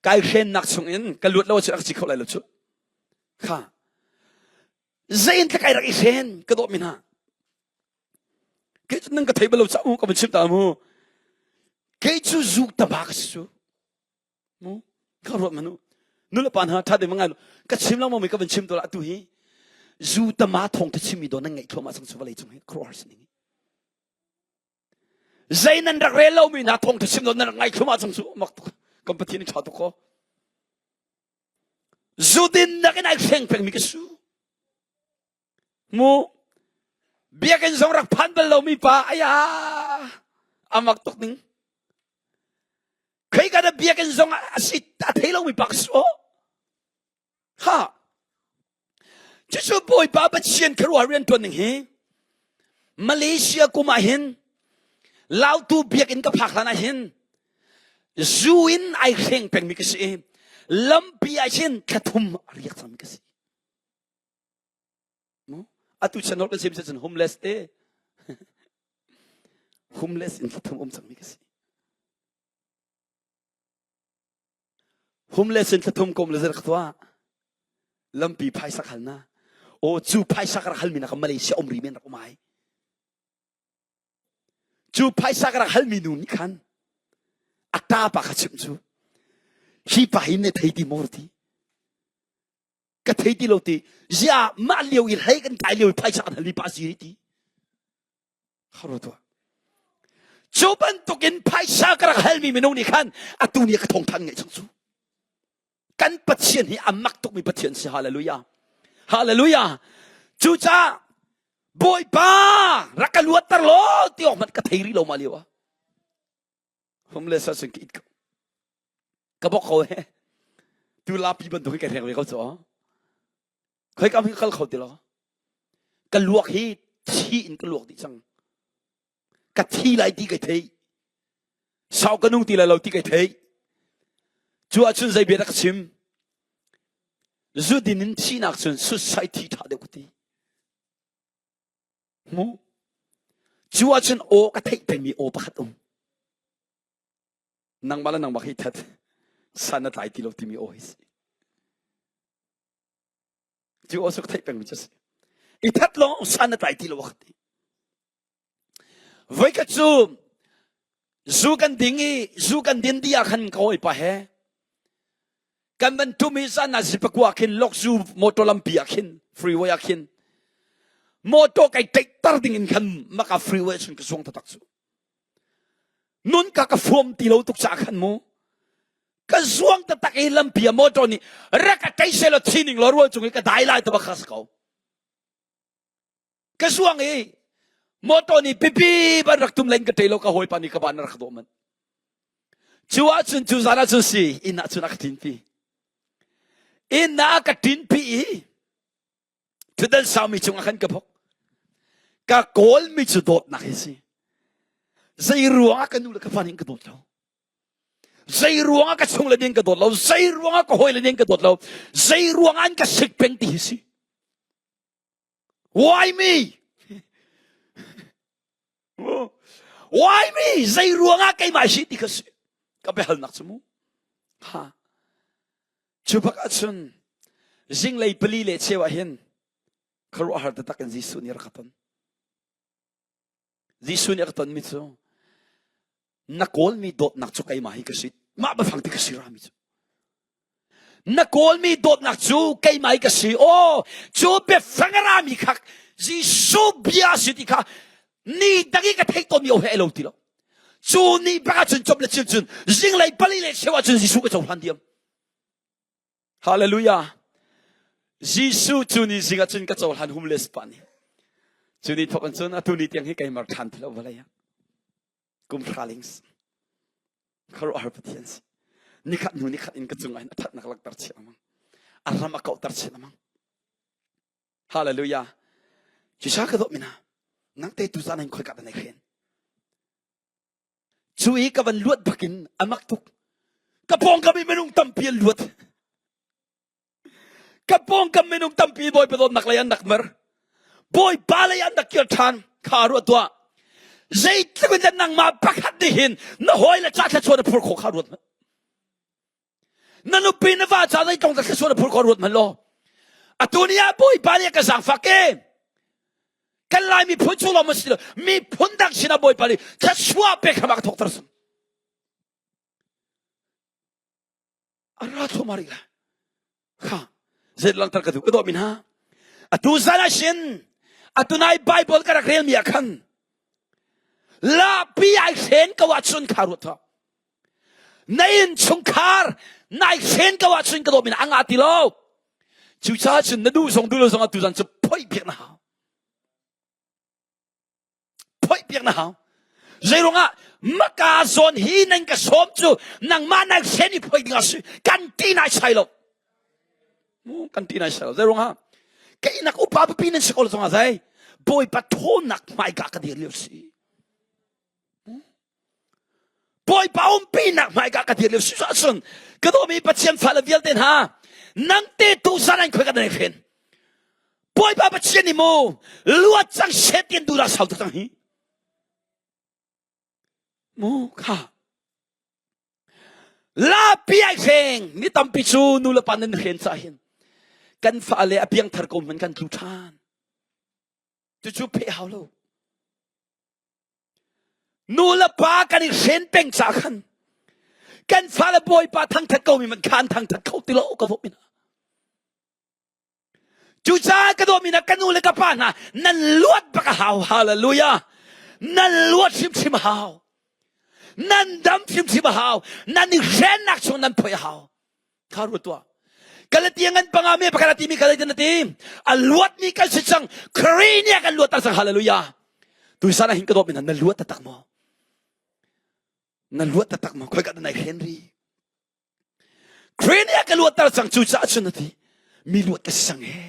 kai hrennak chung in ka luat lo ahcun rak ci kho lai lo cu. Kha. Zei in kai rak i hren ka dawt mi hna. Kei cu nang ka thei bal lo ca mu ka van chim ta mu. Kei cu zuk tama ka si cu. Mu ka ruat manu nu le pa hna tha ding ngai ka chim lo mi ka van chim to la tu hi zu tama thong te chim mi do nan ngaih thluahmah sang chu vawlei cung hi khuaruahhar sining zei nan rak rel lo mi hna thong te chim do nan rak ngai thluahmah sang chu mak tuk kan pathian tha tuk ko zu din nak in ai hreng peng mi ka su Mu biakinn zong rak phan bal lomi pa aya amak tuk ning. Khoi ka na biakinn zong a si a thei lomi pa ka si o. Ha. Cucu Bawipa Pathian khuaruah rian tuan ning hi Malaysia kum ah hin Lautu biakinn ka phak hlan ah hin zu in ai hreng pengmi ka si i lampi ah hin thlathum a riak cangmi ka si. Atu chan kan sim cun homeless te homeless in thlathum um cangmi ka si. Homeless in thlathum kom le zer ka lampi phaisa hal na o cu phaisa ka rak halmi na ka Malaysia um ri men rak um ai cu phaisa ka rak halmi nu nih khan a ta pa kha chim cu hi pa hi ne thei ti mor ti. Ka thei ti lo ti. Zia mah lio i hlei kan kai lio i phaisa kan halmi pa si ti. Kharo tuah. Cu bantukin phaisa ka rak halmi minung nih khan atu ni ka thawngthan ngaih cang cu. Kan Pathian hi a mak tukmi Pathian si. Hallelujah. Hallelujah. Cucaah Bawipa rak ka luatter law ti awk hmanh ka thei rih lo mah lio ah. Homeless ah cun ka it ko. Ka bok ko he. Tu lapi bantuk hi ka hrek ve ko cu. Khoi kam hi kal kho ti lo. Ka luak hi thi in ka luak dih cang. Ka thi lai ti kai thei. Sau ka nung ti lai lo ti kai thei. Cu ahcun zei bia dah ka chim? Zu din in thihnak cun suicide thi ṭha deuh ka ti. Mu. Cu ahcun aw ka theih pengmi aw pakhat um. Nangmah le nangmah hi that san na tlai ti lo timi aw hi si. Cu aw cu ka theih pengmi cu si. I that lawng san na tlai ti lo ka ti. Voikhat cu zu kan ding i zu kan din dih ah khan ka hawipa he kan van tum i zan ah zipakua khin lokzu motor lampi ah khin freeway ah khin motor kai teihter ding in khan maka freeway chun ka zuang taktak cu nun ka ka fuam ti lo tuk caah khan mu ka zuang taktak i lampi ah motor nih rak ka tei selaw thi ning law rual cung i ka dai lai te bak kha si ko Ka zuang i motor nih pipi ban rak tum len ka ṭe lo ka hawipa nih ka ban rak dawh manh. Cu ahcun cu zan ahcun si inn ahcun a ka ṭinpi. Inn ah a ka ṭinpi i ṭhutdan saumi cungah khan ka bok. Ka kawlmi cu dawtnak hi si. Zei ruangah ka nu le ka fa nih an ka dawt lo. Zei ruangah ka chung le nih an ka dawt lo. Zei ruangah ka hawi le nih an ka dawt lo. Zei ruangah an ka sik peng ti hi si. Why me? Why me? Zei ruangah keimah si ti kha si. Ka biahalnak cu mu. Ha. Cu bak ahcun zinglei pali le cheu ah hin khuaruahhar taktak in Jesuh nih a rak ka ton. Jesuh nih a ka tonmi cu na kawlmi dawtnak cu keimah hi ka si mah biafang ti ka si rami cu na kawlmi dawtnak cu keimah hi ka si aw cu biafang a rami kha Jesuh bia si ti kha ni dang i ka theih tawnmi o he lo ti lo cu ni bak ahcun cop le cil cun zinglei pali le cheu ahcun Jesuh ka cohlan diam Hallelujah. Jesuh cu ni zing ah cun ka cohlan homeless pa nih. Cu ni thawk in cun atu ni tiang hi kai mar ṭhan ti lo vawlei ah. Kum hra lings. Khuaruahhar Pathian si. Nikhat hnu nikhat in ka cungah hin a thatnak langhter chin amang. A ram a kauhter chin amang. Hallelujah. Cusa ka dawh mina. Nang te tu zan in khoi ka da nei khen. Cu i ka van luat bakin a mak tuk. Ka pawngkam i minung tampi an luat. Ka pawngkam minung tampi Bawipa dawtnak lei an rak mer. Bawipa lei an rak kir ṭhan. Kha ruat tuah. Zeitluk in dah nangmah pakhat nih hin na hawi le ca thluachuah na phur khawh kha ruat hmanh. Na nupi na va ca zeitlong dah thluachuah na phur khawh ruat hmanh law. Atu ni ah Bawipa nih a ka zaangfak e. Kan Lai miphun chung lawng si lo miphun dang sinah Bawipa nih thluachuah pek hram a ka thawkter sung. A ra thluahmah rih la. Kha zet langter ka duh ka dawh min ha. Atu zan ah shin atu nai Bible ka rak rel mi ah khan lapi ai hren ko ahcun kha ruat thawk. Na inn chungkhar nai hren ko ahcun ka dawh min a ngah ti lo. Cucaah cun na duh zong duh lo zong atu zan cu phoih piak na hau. Phoih piak na hau. Zeiruangah maka zawn hi nan ka sawm cu nangmah nan hren i phoih ding a si. Kan ti nai sai lo. Kan ti nai sai lo. Zeiruangah keinak upa pipi nan si ko lo zongah zei Bawipa thawnnak hmaika ka dir lio si. Bawipa umpinak hmaika ka dir lio si ahcun ka dawmi Pathian fale vialte hna nang te tu zan an khoi ka nan hren Bawipa Pathian ni mu luat cang set tin du la sau tuk cang hi mu kha lapi ai hreng mi tampi cu nu le pa nan hren ca hin kan fale a piangthar ko man kan tlu ṭhan cucu pheh hau lo Nu le pa kan i hren peng ca khan kan fale bawipa thangthat ko mi man khan thangthat kho ti lo ka vok mina. Cucaah ka dawtmi hna ka nu le ka pa hna nan luat bak a hau. Hallelujah. Nan luat hrimhrim a hau. Nan dam hrimhrim a hau. Nan i hrennak chung nan phoi a hau. Kha ruat tuah. Galatia ngan panga me pakhat a timi kha zeitin a ti? A luatmi kan si cang. Khrih nih a kan luatter cang. Hallelujah. Tuisan ah hin ka dawtmi hna na luat taktak maw? Na luat taktak maw? Khoi ka na nai hren ri? Khrih nih a ka luatter cang cu caah cun a ti mi luat ka si cang he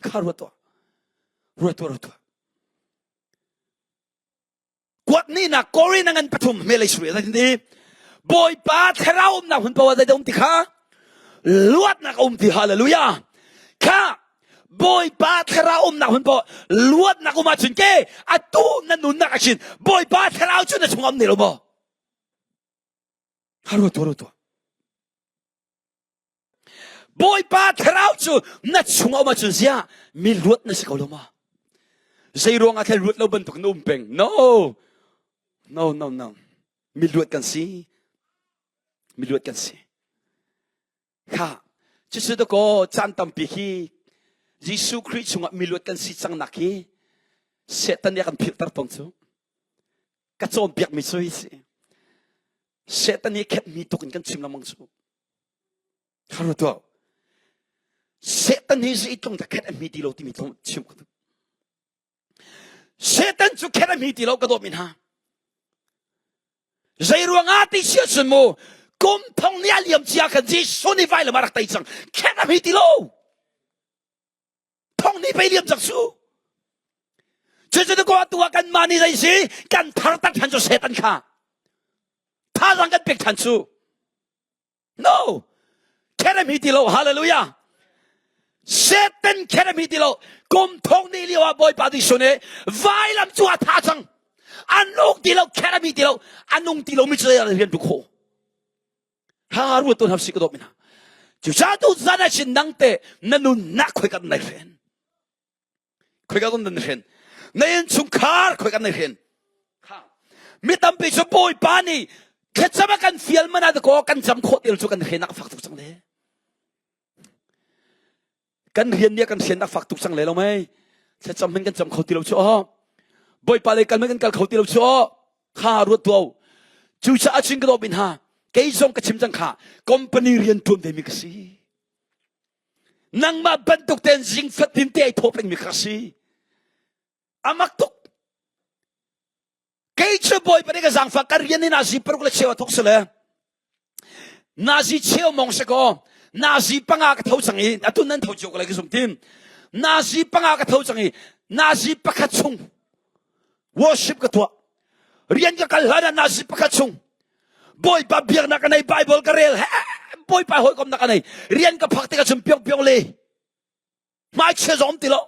kha ruat tuah ruat tuah ruat tuah kuat ni nak Korin na ngan pathum melei suri a ti Bawipa thlarau umnak hun pawa zei um ti kha luatnak um ti hallelujah kha Bawipa thlarau umnak hun pawa luatnak um ahcun ke atu na nunnak achin Bawipa thlarau cu na chung am ne lo maw Ruat tuah, ruat tuah. Bawipa thlarau cu na chung a um ahcun ziah mi luat na si ko lo ma? Zei ruang ah thil luat lo bantuk na um peng? No. No, no, no. Mi luat kan si. Mi luat kan si. Kha, cucu dakaw caan tampi hi Jesuh Khrih chungah mi luat kan si cang nak hi Satan nih a kan philhter tawn cu. Ka cawnpiakmi cu hi si. Satan nih khetmi tuk in kan chim lengmang cu. Kha ruat tuah. Satan hi zei tlung dah khet a hmi ti lo timi tlung chim ka duh. Satan cu khet a hmi ti lo ka dawtmi hna. Zei ruangah ti si ahcun mu kum thong ni a liam cia khan Jesuh nih vailam a rak tei cang. Khet a hmi ti lo. Thong ni pei liam cang su. Cucu ko atu ah kan mah nih zei si kan thar tak than cu Satan kha. Thazaang kan pek than cu. No. Kherem hi ti lo. Hallelujah. Satan kherem hi ti lo. Kum thong ni lio ah Bawipa Jesuh nih vailam cu a tha cang. An nung ti lo, kherem hi ti lo. A nung ti lo mi cu rian tu kho. Ha ruat tu si ka dawt mi hna. Cucaah tu zan ah chin nang te na nunnak khoi kan nai hren. Khoi ka nan hren. Na innchungkhar khoi kan nai hren. Mi tampi cu Bawipa nih thlacam a kan fial man ah ko kan cam khawh til cu kan hrenak fak tuk cang le. Kan rian nih kan hrenak fak tuk cang le lo mei. Thlacam hin kan cam kho ti lo cu aw. Bawipa lei kal kan kal kho ti lo cu aw. Kha ruat tuau. Cucaah chin ka dawt min ha. Kei zong ka chim cang kha company rian tuan ve mi ka si. Nangmah bantuk ten zing fatin te ai thawh peng mi ka si. Amak tuk. Kei cu Bawipa nih ka zaangfah ka rian hi nazi paruk le cheu a thawk sile nazi cheu mong si kaw nazi panga ka tho cang i atu nan tho cio ko lai ka zum tim nazi panga ka tho cang i nazi pakhat chung worship ka tuah rian ka kal hlan ah nazi pakhat chung Bawipa biaknak ka nei Bible ka rel he Bawipa hawikomnak ka nei rian ka phak tikah cun piong piong le hmaichia zong um ti lo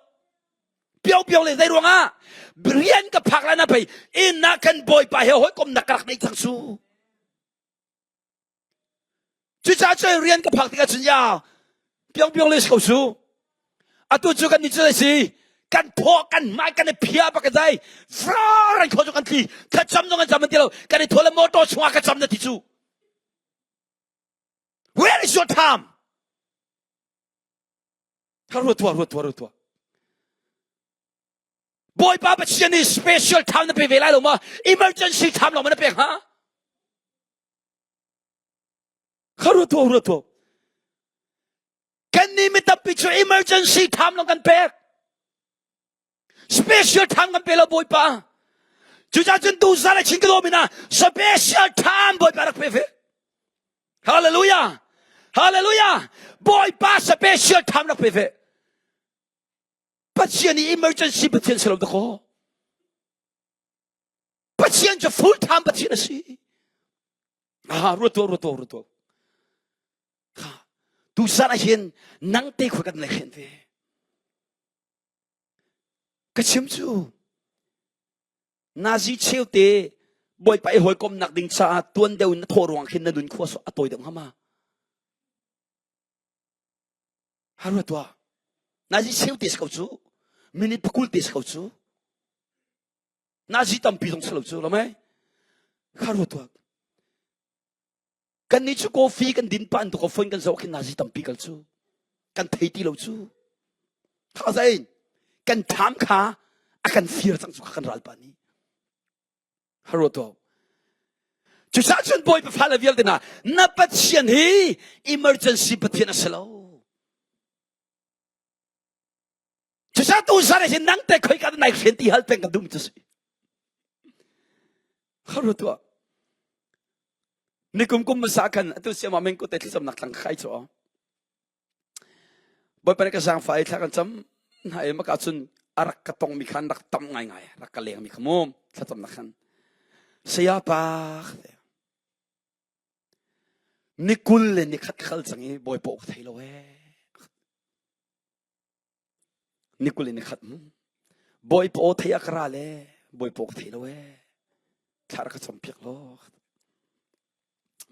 pio pio le zei ruangah rian ka phak lai na pei inn ah kan bawipa he hawikomnak ka rak neih cang su cucaah cun rian ka phak tikah cun ya piong piong le si ko su atu cu kan ni cu si kan thawh kan hmai kan i phia bak zai ran kho cu kan tli thlacam zong kan cam an ti lo kan i thaw le motor chungah ka cam na ti cu where is your time Kha ruat tuah, ruat tuah, ruat tuah. Bawipa Pathian nih special time na pe ve lai lo ma? Emergency time lo ma na pek ha? Kha ruat tuah, ruat tuah. Kan nih mi tampi cu emergency time lo kan pek. Special time kan pe lo Bawipa. Cucaah cun tu zan a chin ka dawm ina special time Bawipa rak pe ve. Hallelujah. Hallelujah. Bawipa special time rak pe ve. Pathian i emergency Pathian si lo dakaw. Pathian cu full time Pathian a si. Ah, ruat tuah, ruat tuah, ruat tuah. Kha, tu zan ah hin nang te khua kan lei hren ve. Ka chim cu nazi cheute Bawipa i hawikomnak ding caah tuan deuh in na thawh ruang khin na nun khua a tawi deuh hnga ma? Harua tuah. Nazi cheute si ko cu. Minute pakul te si ko cu. Nazi tampi zong si lo cu lo mei. Harua tuah. Kan nih cu coffee kan din pah in phone kan zoh khin nazi tampi kal cu. Kan thei ti lo cu. Thazain kan tham kha a kan fir cang cu kha kan ralpa nih. Haruat to. Cucaah cun Bawipa fale vialte hna na Pathian hi emergency Pathian a si lo. Cucaah tu zan hin nang te khoi ka nai hren ti hal peng kan dum cu si. Haruat tuah. Nikum kum masa khan atu siama meng ko te thlacam nak thlang khai chu. Bawipa nih ka zaangfah i thla kan cam hna i maka cun a rak ka tongmi khan rak tam ngaingai rak ka lengmi kha mu thlacamnak khan saya pa ni kul le ni khat khal cang i bawipa ka thei lo ee ni kul le ni khat mu bawipa aw thei a ka ra le bawipa ka thei lo ee thla rak ka cam piak law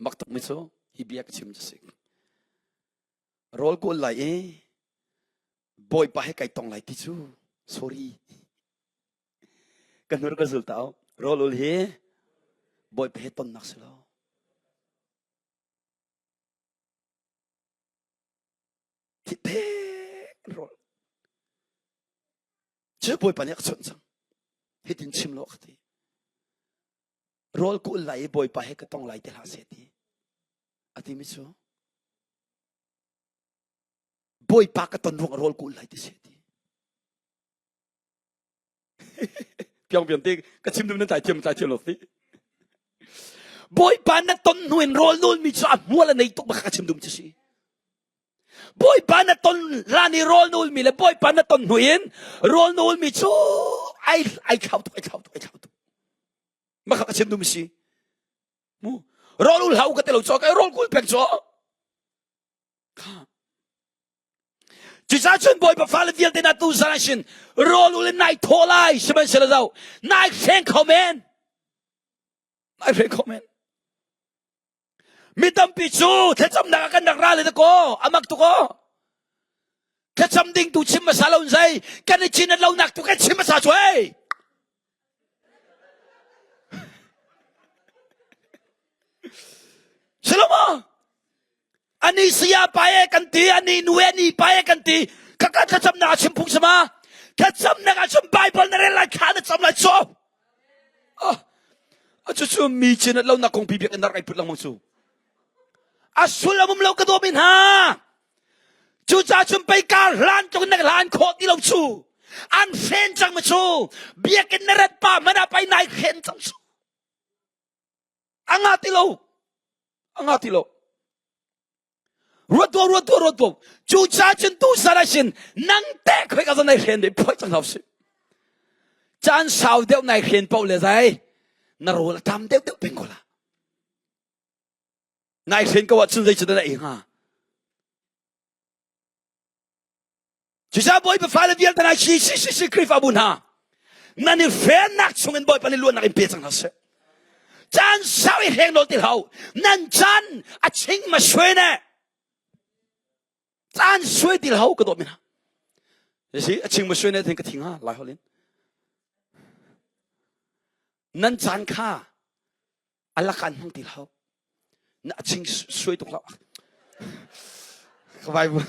mak tuk mi cu hi bia ka chim cu si rawl kawl lai i bawipa he kai tong lai ti cu sorry ka hnur ka zul ta rawl ul hi bawipa he tonnak si lo thi rawl cu bawipa nih a ka chawnh cang hitin chim lo ka ti rawl ka ul lai i bawipa he ka tong lai ti hlah seh ti a timi cu bawipa ka ton ruang rawl ka ul lai ti seh ti piang piang te ka chim dum nan tlai thiam tlai thiam lo ti bawipa na ton hnu in rawl nul mi cu a hmual a nei tuk bak ka chim dum chu si Bawipa na ton hlan i rawl na ulmi le Bawipa na ton hnu in rawl na ulmi cu ai ai thlau tuk ai thlau tuk ai thlau tuk mah kha ka chim dum si mu rawl ul hau ka te lo cho kai rawl kul pek cho kha Cucaah cun Bawipa fale vialte na tu zan sin rawl ul in nai thaw lai sihmanhsehlaw zo nai hreng kho men nai hreng kho men Mi tampi cu thlacamnak ah kan rak ra le dakaw a mak tuk aw. Thlacam ding tu chim hmasa lo in zei kan i chin lo nak tu kan chim hmasa cu hei. Silo Ani saya pa e kan ti, ani nu e ani pa e kan ti. Kaka thlacamnak a chim phung sama. Thlacamnak ah cun Bible na rel lai kha na cam lai cu. Ah, cucu mi cin lo nak kong pi biak in rak ai put lengmang cu. A sullam um lo ka dawm in ha. Cucaah cun pei kar hlan tluk na hlan khawh ti lo cu. An hren cang ma cu. Biakinn na rat pa hmanh ah pei nai hren cang cu. A nga ti lo. A nga ti lo. Ruat tuah, ruat tuah, ruat tuah. Cucaah cun tu sar ah sin nang te khoi ka zan nai hren ve phoi cang hau si. Caan sau deuh nai hren paoh le zai na rawl a tam deuh deuh peng ko la. Nai hren ko ahcun zei cu dah na ei hnga? Cucaah Bawipa fale vialte hna si si si si Khrihfabu hna nan i hrennak chungin Bawipa nih luatnak in pe cang hna seh. Caan sau i hreng nawl ti hlah Nan caan a ching ma sui ne. Caan sui ti hlah ka dawt mi hna. Si a ching ma sui ne thing ka thing ha lai holin. Nan caan kha alak an hmang ti hlah na ching suai tuk hlah ka Bible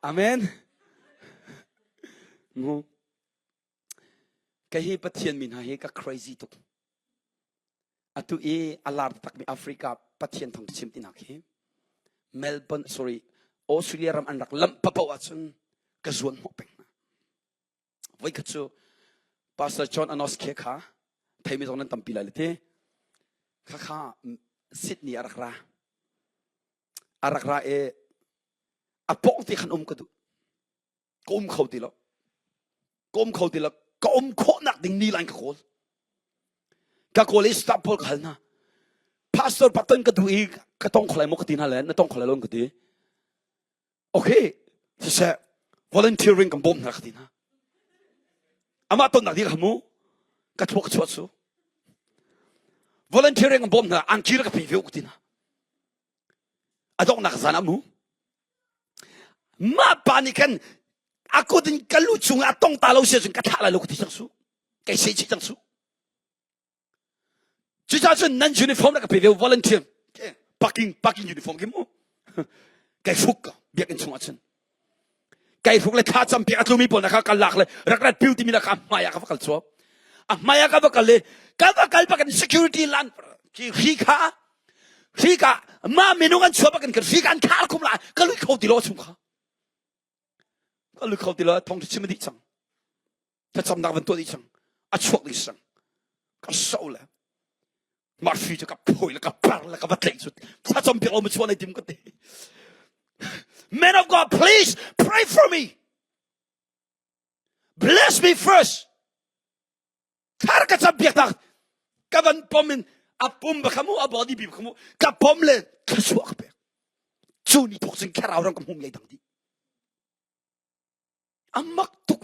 Amen mu ka hi Pathian min ha hi ka crazy tuk atu i alar takmi Africa Pathian thong chim tinak hi Melbourne sorry Australia ram an rak lamh papo ahcun ka zuan hnawh peng hna Voikhat cu Pastor John Anoske kha theimi zong nan tampi lai le ti. Khakha Sydney a rak ra. A rak ra i a pawng te khan um ka duh. Ka um kho ti lo. Ka um kho ti lo. Ka um khawhnak ding ni lain ka kawl. Ka kawl i staff pawl ka hal hna. Pastor Patton ka duh i ka tong kho lai maw ka ti hna le na tong kho lai lo ka ti. Okay, siseh volunteering kan bawm hna ka ti hna. Amah tonnak ding mu ka thluak chuah su. Volunteering kan bawm hna angki ka pe ve ka ti hna. A donghnak zan ah mu. Mah pa nih khan a kut in ka lu chung ah tong ta lo sia cun ka thlah lai lo ka ti cang su. Kai seh chih cang su. Cucaah cun nan uniform na ka pe ve volunteer. Parking parking uniform ki mu. Kai hruk ko biakinn chung ahcun. Kai hruk le thla cam piak a tlumi pawl na kha kal lak le rak rat piu timi na kha hmai ah ka va kal chuak. A hmai ah ka va kal le ka va kal bakin security lan ki hri kha hri ka ma minung an chuah bakin hri ka an khar khum la ka lui kho ti lo chung kha. Ka lui kho ti lo thong chim dih cang. Thlacamnak van tuah dih cang. A chuak dih cang. Ka so le mah hri cu ka phawi le ka par le ka va tlaih cu thlacam piak lo ma chuah nei tim ka ti. Man of God, please pray for me. Bless me first. Thar ka cam piak tak. Ka van pom in a pum ba khamu a body bi khamu ka pom le thluachuah ka pek. Cu ni thok cun thlarau ram ka hmum lei dang dih. Amak tuk.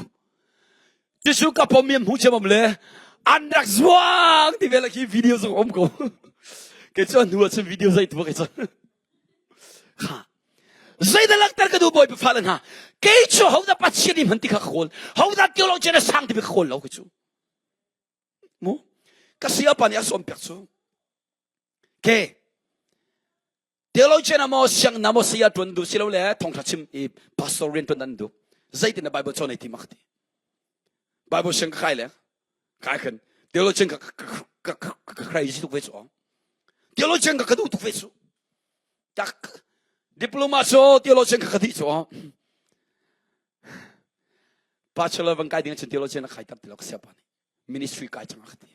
Jesuh ka pom mi hmu cem le an rak zuang ti vel khi video zong om ko. Ke cu hnu ah cun video zei tu ke cu. Kha. Zeidah langhter ka duh bawipa fale hna. Kei cu hodah Pathian i hman ti kha ka kawl. Hodah theologian a sang ti ka kawl lo ke cu. Mu. Ka sia pa nih a sawm piak cu. Ke. Theologian a maw siang na maw saya tuan duh silo le thongtha chim i pastor rian tuan an duh. Zeitin na Bible cawn ai ti mak ti. Bible siang ka kai le kai khan theologian ka ka ka ka crazy tuk ve cu. Theologian ka ka duh tuk ve cu. Tak diploma cu theologian ka ka dih cu. Bachelor van kai ding cun theologian a khai tar ti lo ka siapa nih. Ministry kai cang a ka ti.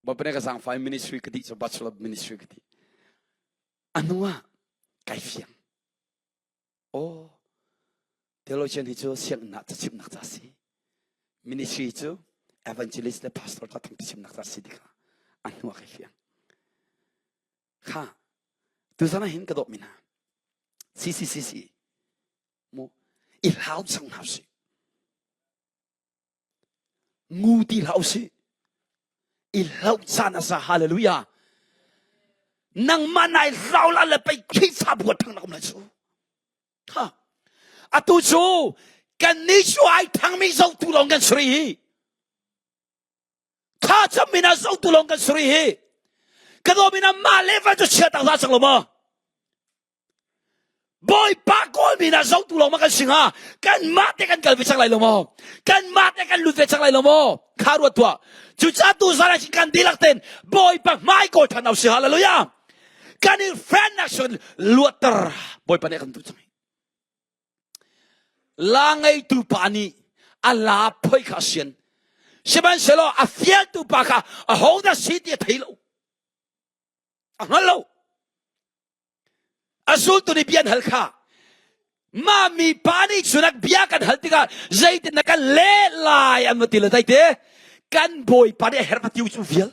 Bawipa nih ka zaangfah i ministry ka dih cu bachelor ministry ka dih. A hnu ah kai fiang. Oh, theologian hi cu sianginn ah cachimhnak ca si. Ministry cu evangelist le pastor ca thang chimnak ca si ti kha a hnu ah kai fiang. Kha, tuzan ah hin ka dawt mi hna. CCCC mu i hlau cang hna sih. Ngu ti hlah usih. I hlauh caan a za. Hallelujah. Nangmah nai hlau la le pei Khrihfabu a thang nak um lai cu. Ha. Atu cu kan nih cu ai thangmi zohtu lawng kan suri hi. Tha cam in a zohtu lawng kan suri hi. Ka dawm in mah le van cu chia tak hlah cang lo maw? Bawipa kawlmi hna zohtu lawng ma kan si hnga kanmah te kan kal ve cang lai lo maw kanmah te kan lut ve cang lai lo maw kha ruat tuah cucaah tu zan ah kan dihlak ten Bawipa hmai kawl than au si hallelujah kan i friend nak sun luatter Bawipa nih kan duh cang la ngeitu pa nih a la phoi kha sian sihmanhsehlaw a fialtu pa kha a hodah si ti a thei lo a hngal lo A zultu nih bia an hal kha mah mi pa nih cunak bia kan hal tikah zeitin na kan leh lai an va ti le daite kan bawipa nih a herh va tiu cu vial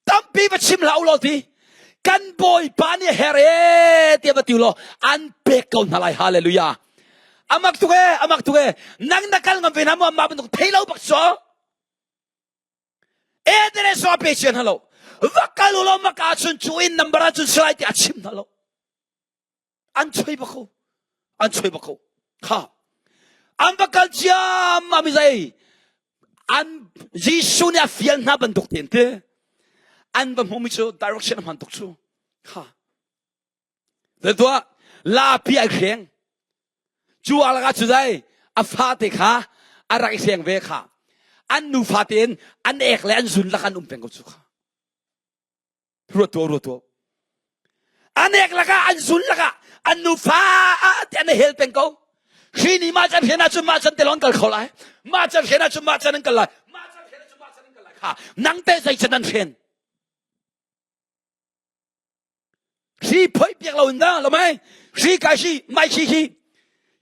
tampi va chim hlah u law ti kan bawipa nih a herh e tiah va tiu law an pek ko hna lai hallelujah amak tuk e amak tuk e nang na kal ngam ve na mu amma bantuk thei lo bak so Address a pe cia hna lo. Va kal u law maka cun cu inn number ah cun salai ti a chim hna lo. An choi bak ko. An choi bak ko. Kha. An va kal ciam ami zei. An Jesuh nih a fial hna bantuk tein te. An va hmumi cu direction a hman tuk cu. Kha. Zeituah lapi ai hreng. Cu alaka cu zai a fate kha a rak i hreng ve kha. An nu fate in an ek le an zun lak an um peng ko cu kha. Ruat tuah ruat tuah. An ek lakah an zun lakah an nu fa te an hel peng ko. Hri ni mah can hren ahcun mah can te lawng kal kho lai. Mah can hren ahcun mah can an kal lai. Mah can hren ahcun mah can an kal lai. Kha nang te zei can an hren. Hri phoi piak lo in da lo mai hri kai hi mai khi hi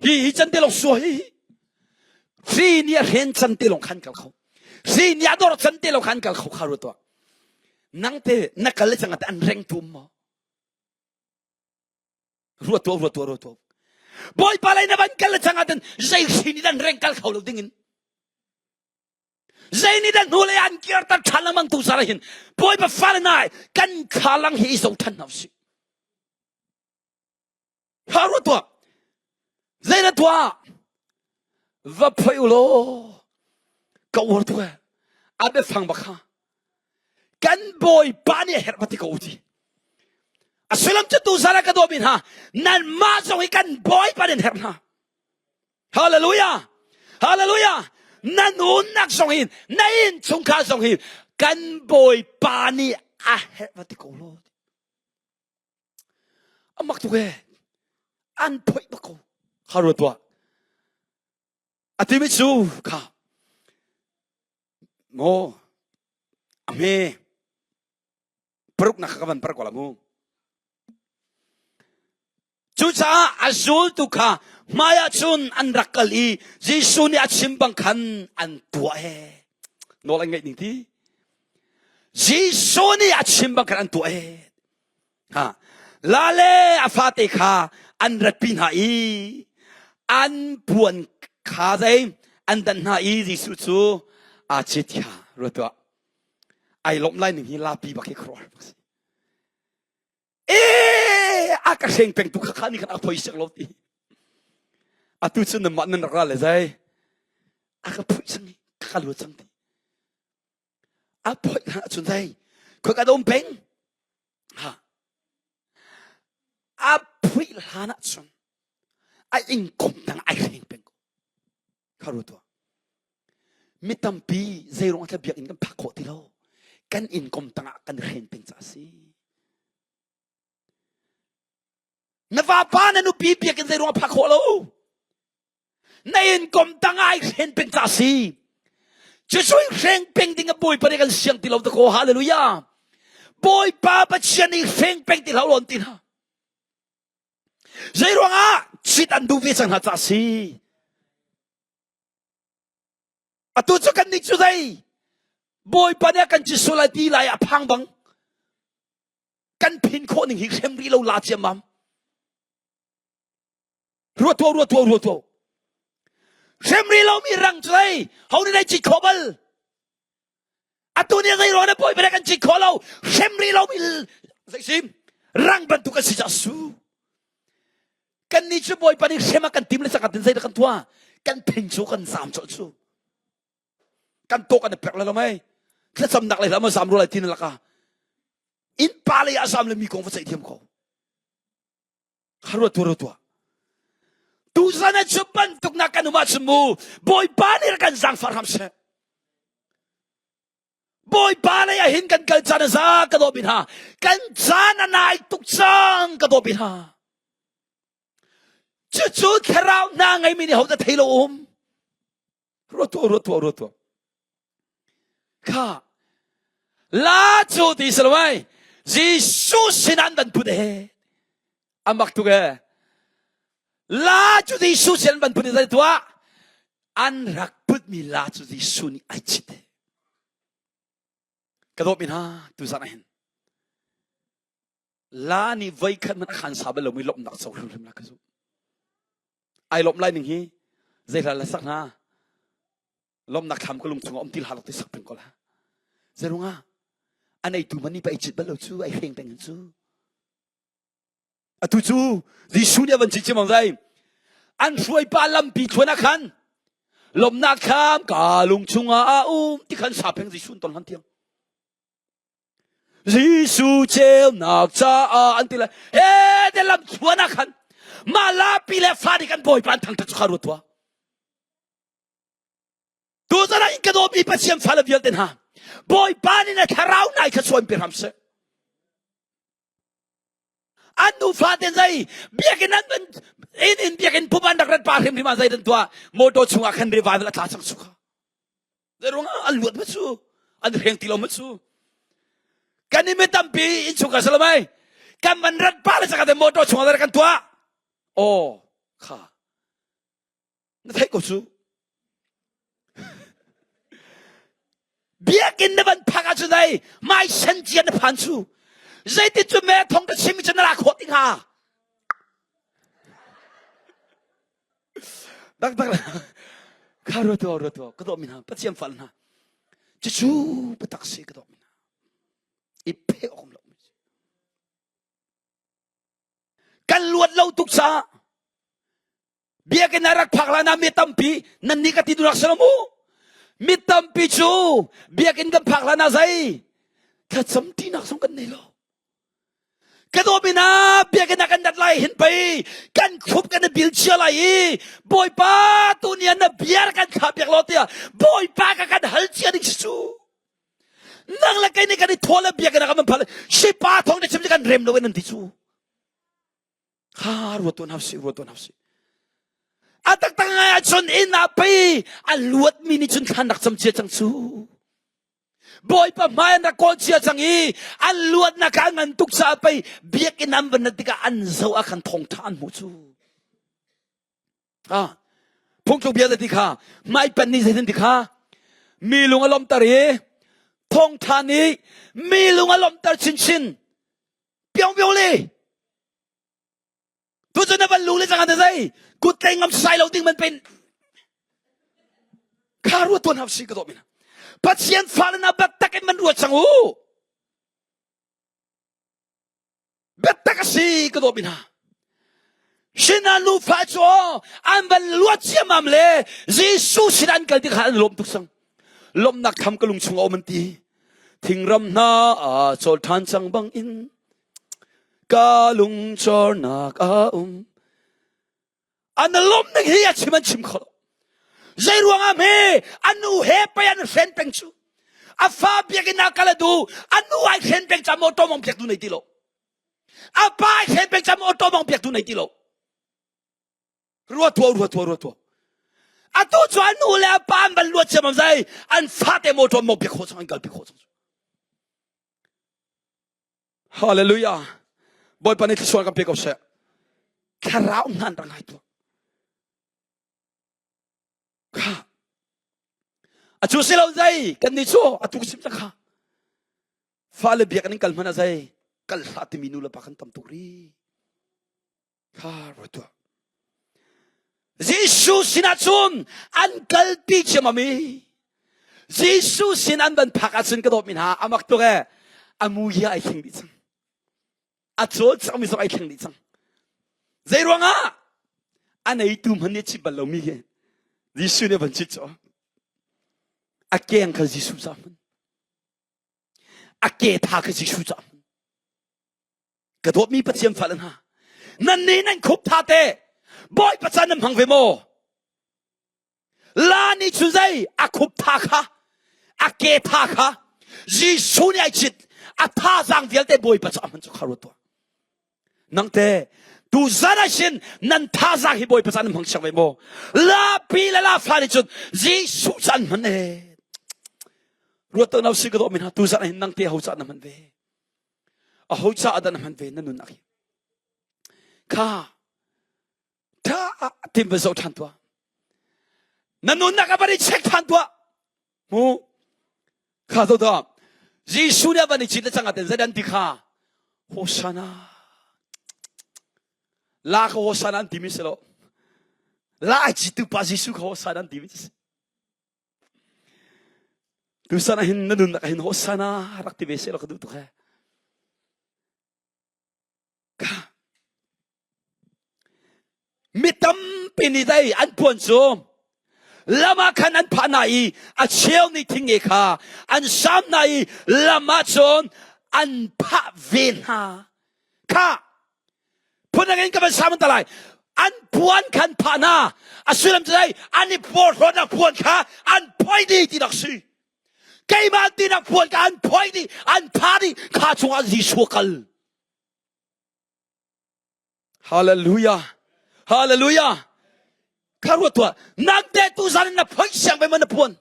hi hi chan te long sua hi hri ni a hren chan te long khan kal kho hri ni a dor chan te long khan kal kho kha ru to nang te na kal le chang an reng tum mo ruat to ruat to ruat to bawipa lei na van kal le chang aten zei hri ni dan reng kal kho lo ding in Zei nih dah hnulei an kirter ṭhan lengmang tu zar hin Bawipa fale nai kan thlalang hi i zo ṭhan hna usih. Ha ruat tuah. Zei na tuah? Va phoi u law ka uar tuk e. A biafang bak kha. Kan Bawipa nih a herh va ti ko u ti. A sullam cu tuzan ah ka dawmi hna, nanmah zong hi kan Bawipa nan herh hna. Hallelujah! Hallelujah! Na nunnak zong hin, na innchungkhar zong hin kan Bawipa nih a herh va ti ko law. A mak tuk ee. An phoih bak ko. Kha ruat tuah. A timi cu kha maw a hme paruknak ka van par ko la mu. Cucaah a zultu kha hmaiah cun an rak kal i Jesuh nih a chim bang khan an tuah he. Nawl an ngaih ning ti. Jesuh nih a chim bang khan an tuah he. Ha. La le a fate kha an ratpi hna i an puan kha zei an danh hna i Jesuh cu aa cit kha ruat tuah. Ai lawmh lai ning hi lapi bak hi khuaruahhar bak si. Ee a ka hreng peng tu kha kha nih khan a phoi siak lo ti. Atu cu nan mah nan rak ra le zai a ka phuih cang i ka luat cang ti. A phoih hna ahcun zai khoi ka dom peng. Ha. A phuih hlan ahcun a ing kom tang ai hreng peng ko. Kha ruat tuah. Mi tampi zeiruang ah biakinn kan phak khawh ti lo. Kan inn kom tangah kan hren peng ca si. Na vapa na nupi biakinn zeiruang ah phak khawh lo. Na inn kom tangah ai hren peng ca si. Cucu hreng peng ding a Bawipa nih kan siang ti lo dakaw. Hallelujah. Bawipa Pathian nih hreng peng ti hlah law an ti hna. Zeiruangah cit an duh ve cang hna ca si. Atu cu kan nih cu zei Bawipa nih a kan ci sual lai ti lai a phang bang kan phin khawh ning hi hrem rih lo la ciammam. Ruat tuah ruat tuah ruat tuah. Hrem rih lomi rang cu zei ho nih dei cit khawh bal. Atu ni zei ruang na bawi bere kan cit khawh lo hrem rih lomi zei sim rang bantuk an si ca su. Kan nih cu bawipa nih hrem a kan tim le cangka tin zei dah kan tuah kan phing cu kan zam colh cu. Kan tawk an i perh le lo mei. Thlacamnak lei hlah maw zam rua lai ti na laka. Innpa lei ah zam le mi kong va ceih thiam ko. Kha ruat tuah ruat tuah. Tuzan ah cu bantuk nak kan um ahcun mu Bawipa nih rak kan zaangfah hram seh. Bawipa lei ah hin kan kal caan a za ka dawh hna. Kan caan a nai tuk cang ka dawh hna. Cucu thlarau hna ngeimi nih ho dah thei lo um. Ruat tuah, ruat tuah, ruat tuah. Kha la cu ti si lo ai. Jesuh sin an van put he. Amak tuk e. La cu Jesuh sin an van put e tuah. An rak putmi la cu Jesuh nih ai chit he. Ka dawt mi hna tuzan ah hin. La nih voi khat hmanh a khan sa bal lomi lawmhnak co hrimhrim la ka zumh. Ai lawmh lai ning hi zei hla la sak hna lawmhnak thlam ka lung chungah um ti hlah ti sak peng ko la. Zeirungah an eitu man nih pa ei cit bal lo cu ai hreng peng cu. Atu cu Jesuh nih a van chim zai an hruai pa lampi thluan ah khan lawmhnak thlam ka lung chungah a um ti khan sa peng Jesuh ton hlan tiang. Jesuh ceunak caah an ti lai. He te lam chuan ah khan mah lapi le fa nih kan bawipa an thangṭhat cu kha ruat tuah. Tuzan ah in ka dawtmi Pathian fale vialte hna Bawipa nih na thlarau nai kha chuan pe hram seh. An nufa te zei biakinn an van in in biakinn pup an rak rat pa hrimhrim ah zei dan tuah motor chungah khan revival a tla cang su kha. Zeiruangah an luat ma cu? An hreng ti lo ma cu? Kan i mi tampi innchung ka salamai. Kan van rat pa le saka motor chung ah kan tuah. Aw kha. Na theih ko cu. Biakinn na van phak ahcun ai mai sen cia na phan cu. Zeitin cu me thong ka chim cu na ra khawh ti hnga. Taktak kha ruat tuah ruat tuah ka dawh mi hna Pathian fal hna cucu biatak si ka dawh mi hna i phe awk um lo kan luat lo tuk caah biakinn ah rak phak lan ah mi tampi nan nih ka ti dunak si lo mu mi tampi cu biakinn kan phak hlan ah zei thlacam ṭihnak zong kan nei lo. Ka dawmi na biakinn ah kan dat lai hin pei kan khup kan i bil chia lai i Bawipa tu ni na bia kan thlah piak law tiah Bawipa ka kan hal cia ding si cu. Nang le kei nih kan i thawl le biakinn ah kan van phal sipa thawng na chim kan rem lo in an ti cu. Kha ruat tuan hau si ruat tuan hau si. A taktak ngai ahcun inn ah pei a luatmi nih cun thlan rak cam cia cang cu. Bawipa hmai an rak kawl cia cang i an luatnak a ngan tuk caah pei biakinn an van tikah an zoh ah khan thawngṭha an hmuh cu. Ah, phungthluk bia ti kha hmaipan nih zeitin ti kha mi lung a lawmhter i thawngṭha nih mi lung a lawmhter chinchin piong piong le Tu cu na van lu le cang an zei kut tlei ngam sai lo ding man pen kha ruat tuan hau si ka dawh mina Pathian fa le na biatak in man ruat cang u biatak a si ka dawh mina Sina nu fa cu an van luat ciamam le Jesuh sin an kal tikah an lawm tuk sang lawmnak tham ka lung chung a um an ti thingram hna a chawl ṭhan cang bang in Ka lungchornak a um. An lawm ning hi a chim an chim kho lo. Zei ruangah hme a nu he pei an hren peng cu. A fa biakinn ah kal a duh. A nu ai hren peng ca motor mong piak tu nei ti lo. A pa ai hren peng ca motor mong piak tu nei ti lo. Ruat tuah, ruat tuah, ruat tuah. Atu cu a nu le a pa an van luat ciammam zai an fate motor mong piak khawh cang an kal pi khawh cang. Hallelujah. Bawipa nih thluachuah kan pe ko seh. Thlarau hnan rak ngai tuah. Kha. A cu si lo zei kan nih cu atu ka chim cang kha. Fale biak in kal hmanh a zei kal hlah timi nu le pa kan tam tuk ri. Kha ruat tuah. Jesuh sinah cun an kalpi ciamam i Jesuh sin an van phak ahcun ka dawtmi hna a mak tuk ee a mu hi ai thleng dih cang a cawl cangmi zong ai thleng dih cang zei ruangah a neitu hmanh nih a chim bal lomi hi Jesuh nih a van chit cu a keng kha Jesuh ca hman a ke tha kha Jesuh ca hman Ka dawtmi Pathian fale hna, nan nih nan khup tha te Bawipa can nan hmang ve maw? La nih cun zei a khup tha kha a ke tha kha Jesuh nih ai cit a thazaang vialte Bawipa cu a hman cu kha ruat tuah. Nangte tu zan ah sin nan thazaang hi Bawipa can nan hmang siang ve maw? La pi le la fa nih cun Jesuh can hman e. Ruat to nau si ka dawh mi hna tu zan ah hin nangte ho can na hman ve. Aho caah dah na hman ve na nunnak hi? Kha tha tim va zoh ṭhan tuah. Na nunnak a van i check ṭhan tuah. Mu kha to to Jesuh nih a van i cit le cang ah zeidan ti kha Hosanna la ka Hosanna an timi si lo la ai citu pa Jesuh ka Hosanna an timi si Tusan ah hin na nunnak ah hin Hosanna rak ti ve seh law ka duh tuk he. Kha. Mi tampi nih dai an puan cu lam ah khan an phah hna i a cheu nih thinge kha an sam hna i lam ah cun an phah ve hna. Kha phundang in ka van sam ta lai an puan khan phah hna a sullam cu zei an i porhlawtnak puan kha an phoi dih ti nak si keimah tinak puan kha an phoi dih an pha dih kha chungah Jesuh kal Hallelujah Hallelujah kha ruat tuah nang te tu zan na phoi siang ve maw na puan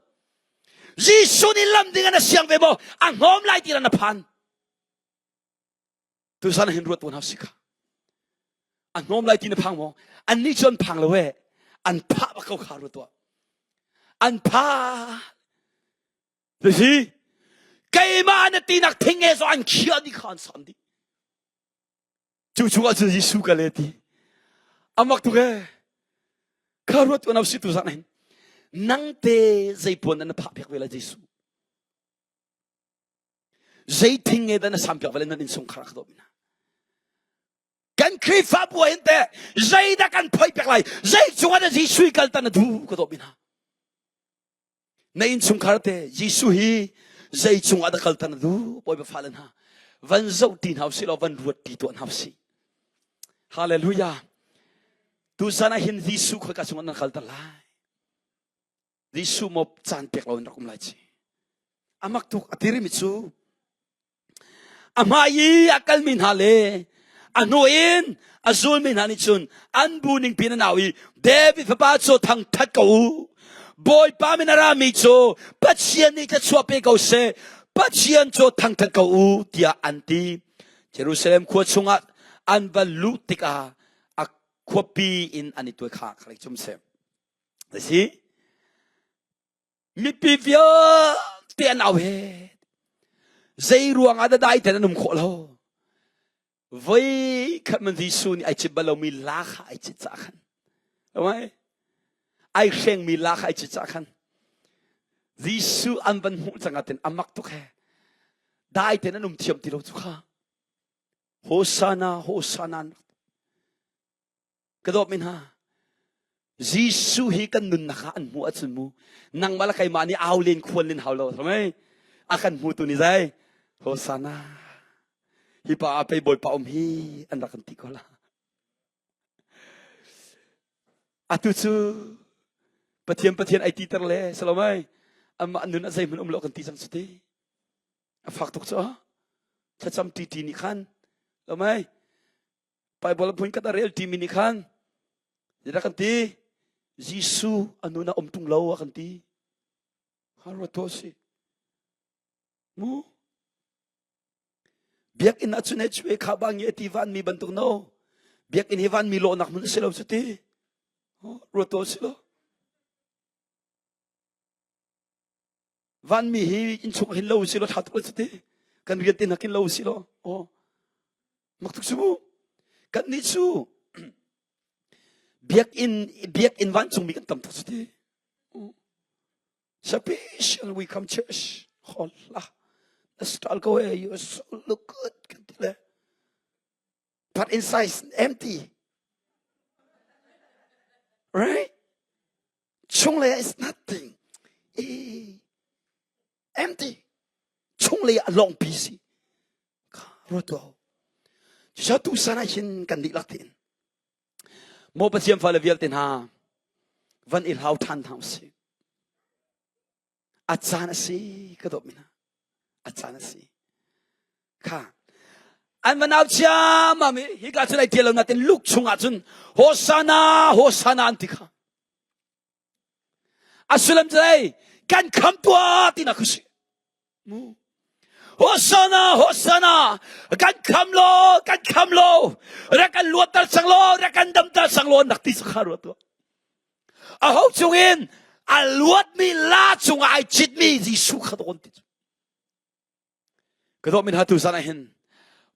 Jesuh nih lam ding na siang ve maw a hnawm lai ti na phan Tuzan hin ruat tuan hau si kha. A hnawm lai ti na phang maw? An nih cu an phang lo e. An phah bak ko kha ruat tuah. An phah. Hi keimah na tinak thing e zo an khiah dih kha an sam dih. Cu chungah cun Jesuh ka le ti. Amak tuk e. Kha ruat tuan hau si tuzan hin. Nang te zei puan na phah piak ve la Jesuh. Zei thing nge dah na sampiak vale nan innchungkhar ka dawt mina. Kan Khrihfabu ah hin teh zeidah kan phoi pek lai zei cungah dah Jesuh kal tan na duh ka dawt mina. Na innchungkhar te Jesuh hi zei cungah dah kal tan na duh Bawipa fale hna. van zoh ti hna usih law van ruat ti tuah hna usih. Hallelujah. Tuzan ah hin Jesuh khoi ka chungah nan kalter lai. Jesuh maw caan pek lo in rak um lai ci. Amak tuk a tirimi cu a hmai i a kalmi hna le a hnu in a zulmi hna nih cun an bu ning pin an au i David fapa cu thangthat ko u. Bawipa min a rami cu Pathian nih thluachuah pe ko seh. Pathian cu thangthat ko u tiah an ti. Jerusalem khua chungah an va luh tikah a khuapi in an i tuai kha khalei cum seh. Si mipi vialte an au he zei ruang ah dah dai ten an um khawh lo voi khat man Jesuh nih ai cit bal lomi la kha ai cit cah khan mai ai hrengmi la kha ai cit cah khan Jesuh an van hmuh cang ah ten amak tuk he dai ten an um thiam ti lo cu kha Hosanna Hosanna Ka dawt mi hna, Jesuh hi kan nunnak ah an hmuh ahcun mu nangmah le keimah nih au len khuan len hau lo mei a kan hmutu nih zai Hosanna hi pa ah pei Bawipa um hi an rak kan ti ko la atu cu Pathian Pathian ai titer le salomai amah nun a zeihmanh um lo kan ti cang cu ti a fak tuk cu thlacam ṭi ṭi nih khan lomai Bible hmun kat a rel timi nih khan zeidah kan ti Jesuh a nun a um tung lo a kan ti ha ruat tuah si mu biakinn ah cun hue kha ba ngi ti van mi bantuk no biakinn hi van mi lawhnak hmun a si lo cu ti ruat tuah si lo Vanmi hi innchung hin lo si lo tha tuk si ti kan rian te nakin lo si lo oh mak tuk su kan nih cu biakinn biakinn vancungmi kan tam tuk su ti Special we come church holla the style go eh you so look good kan ti le but inside is empty right Chunglei ah is nothing. Eh, empty. Chunglei ah lawngpi si. Kha ruat tuah. Cucaah tu san ah hin kan dihlak tein maw Pathian fale vialte hna van i hlau ṭhan hna usih. A caan a si ka dawt mi hna. A caan a si. Kha an van au ciammam i hika cun ai ṭial lo natin Luke chungah cun Hosanna Hosanna an ti kha. A sullam cu ei kan kham tuah tinak khu si. Mu. Hosanna Hosanna kan kham lo kan kham lo rak kan luatter cang lo rak kan damter cang lo nak ti kha ruat tuah. A ho chungin a luatmi la cungah ai citmi Jesuh kha dawn ti cu. Ka dawt min hatu zan ah hin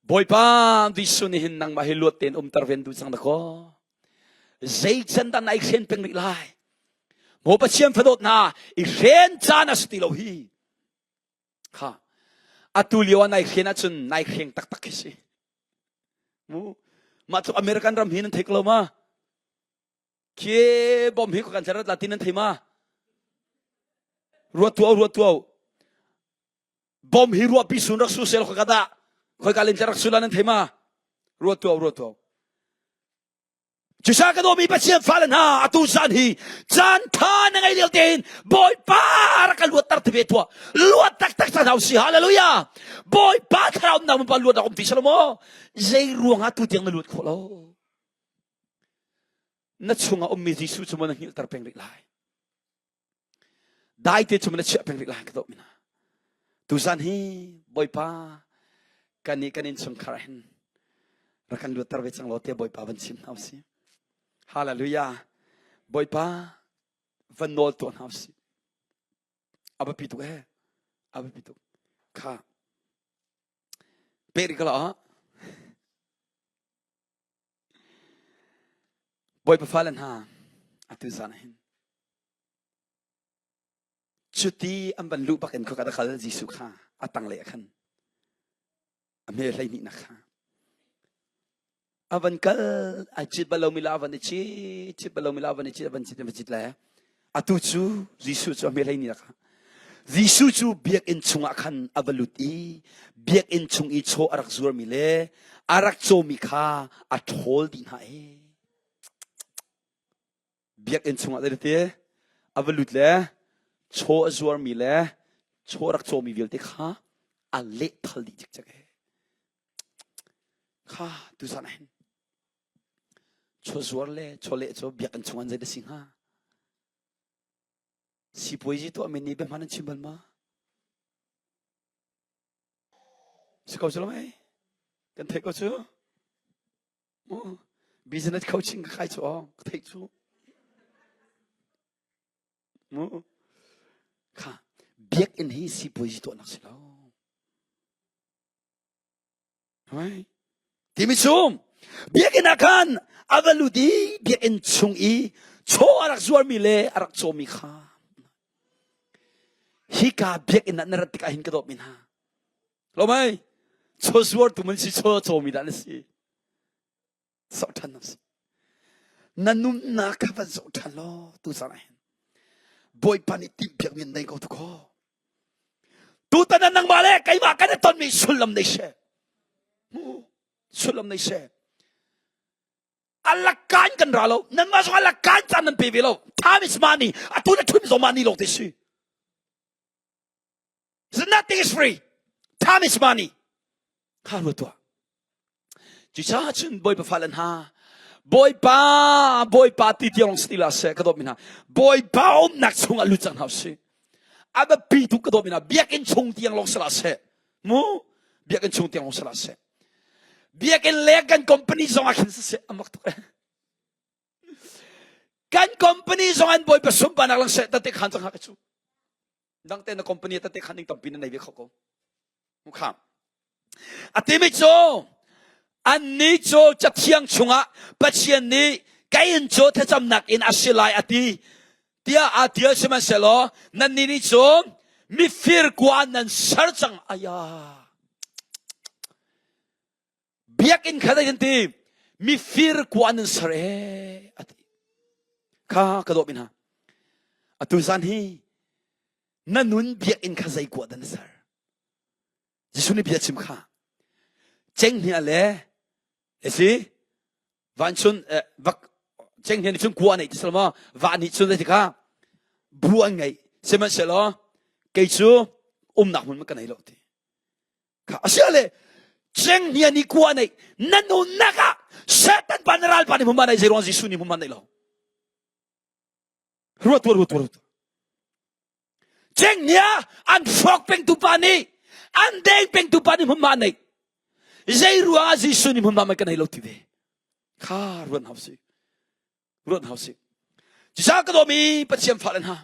Bawipa Jesuh nih hin nangmah hi luat tein umter ven duh cang dakaw. Zei can dah na i hren peng rih lai? Maw Pathian fadawt hna i hren caan a si ti lo hi. Kha atu lio ah nai hren ahcun nai hreng taktak khi si. Mu mah cu American ram hi nan thei ko lo ma? Khi bom hi kan rat la tin nan thei ma? Ruat tuau ruat tuau. Bom hi ruahpi sun rak su sel khoi ka dah khoi ka len rak su la nan thei ma ruat tuau ruat tuau Cusa ka dawmi Pathian fale hna atu zan hi caan tha na ngei lio tein Bawipa rak ka luatter te ve tuah luat taktak cang hna usih hallelujah Bawipa thlarau nang pa luat rak um ti salomo zei ruangah tu tiang na luat khawh lo na chungah ummi Jesuh cu maw na hngilhter peng rih lai Daite cu na chiah peng rih lai ka dawh mina. Tuzan hi Bawipa kan nih kan innchungkhar hin rak kan luatter ve cang law te Bawipa van chim hna usih. Hallelujah. Bawipa van nawl tuah hna usih. A biapi tuk eh. A biapi tuk. Kha. Pe rih ka la ah. Bawipa fale hna atu zan ah hin cuti an van luh bak in khua ka kal Jesuh kha a tanglei ah khan a hme 12 nak kha a van kal ai cit bal lomi la a van i cit cit bal lomi la a van i cit a van cit a van cit le atu cu Jesuh cu a hme 12 nak kha. Jesuh cu biakinn chungah khan a va lut i biakinn chung i chaw a rak zuarmi le a rak cawmi kha a ṭhawl dih hna i biakinn chungah zeiti a va lut le chaw a zuarmi le chaw a rak cawmi vialte kha a lehthal dih cikcek e. Kha tuzan ah hin chaw zuar le chawleh cu biakinn chung an zei da si hnga? Sipuaizi tuahmi nih biahman an chim bal ma? Si ko cu lo mei? Kan theih ko cu. Business coaching ka kai cu aw, ka theih cu. Mu. Kha, biakinn hi sipuaizi tuahnak si lo. Right? Timi chung biakinn ah khan a va lut i biakinn chung i chaw a rak zuarmi le a rak cawmi kha hika biakinn ah na rat tikah hin ka dawtmi hna lo mei chaw zuartu man si chaw cawmi dah na si zoh ṭhan na si na nunnak kha van zoh ṭhan law tu caan ah hin Bawipa nih timhpiakmi an nei ko tu kaw tutan ah nangmah le keimah kan i tonmi sullam nei seh sullam nei seh alakan kan ra lo nanmah zong alakan caan nan pe ve lo time is money atu na thun zong money lawng te si So nothing is free. Time is money. Kha ruat tuah. Cucaah cun Bawipa fale hna, Bawipa, Bawipa ti tiang si la seh ka dawt mi hna. Bawipa umnak chungah lut cang hna usih. A biapi tuk ka dawt mi hna. Biakinn chung tiang lawng si la seh. Mu biakinn chung tiang lawng si la seh. Biakinn le kan company zong ah khin siseh amak tuk eh. Kan company zong an Bawipa sunparnak lang seh tate khan cang ha ka cu. Dangte na company tate khan ding tampi na nei ve kho ko. Mukham. A timi cu annih cu cathiang chungah Pathian nih ka inn cu thlacamnak in a si lai a ti tiah aa tial sihmanhsehlaw nannih nih cun mifir kua nan ser cang aya biakinn kha zei ti mifir kua nan ser e a ti kha ka dawh mi hna atu zan hi na nun biakinn kha zei kua dah na ser Jesuh nih bia chim kha cenghngia le esi vancun vak cenghngia nih cun kua nei ti sel maw va nih cun zei kha bu an ngei sihmanhsehlaw kei cu umnak hmun ka nei lo ti kha asia le cenghngia nih kua nei na nunnak ah Satan pa na ral pa nih hmun ma nei zei ruang Jesuh nih hmun ma nei lo ruat ruat ruat ruat Cenghngia an hrawk pengtu pa nih an deng pengtu pa nih hmunhma nei. Zei ruangah Jesuh nih hmunhma ka nei lo ti ve. Kha ruan hau si. Ruan hau si. Cucaah ka dawmi Pathian fale hna.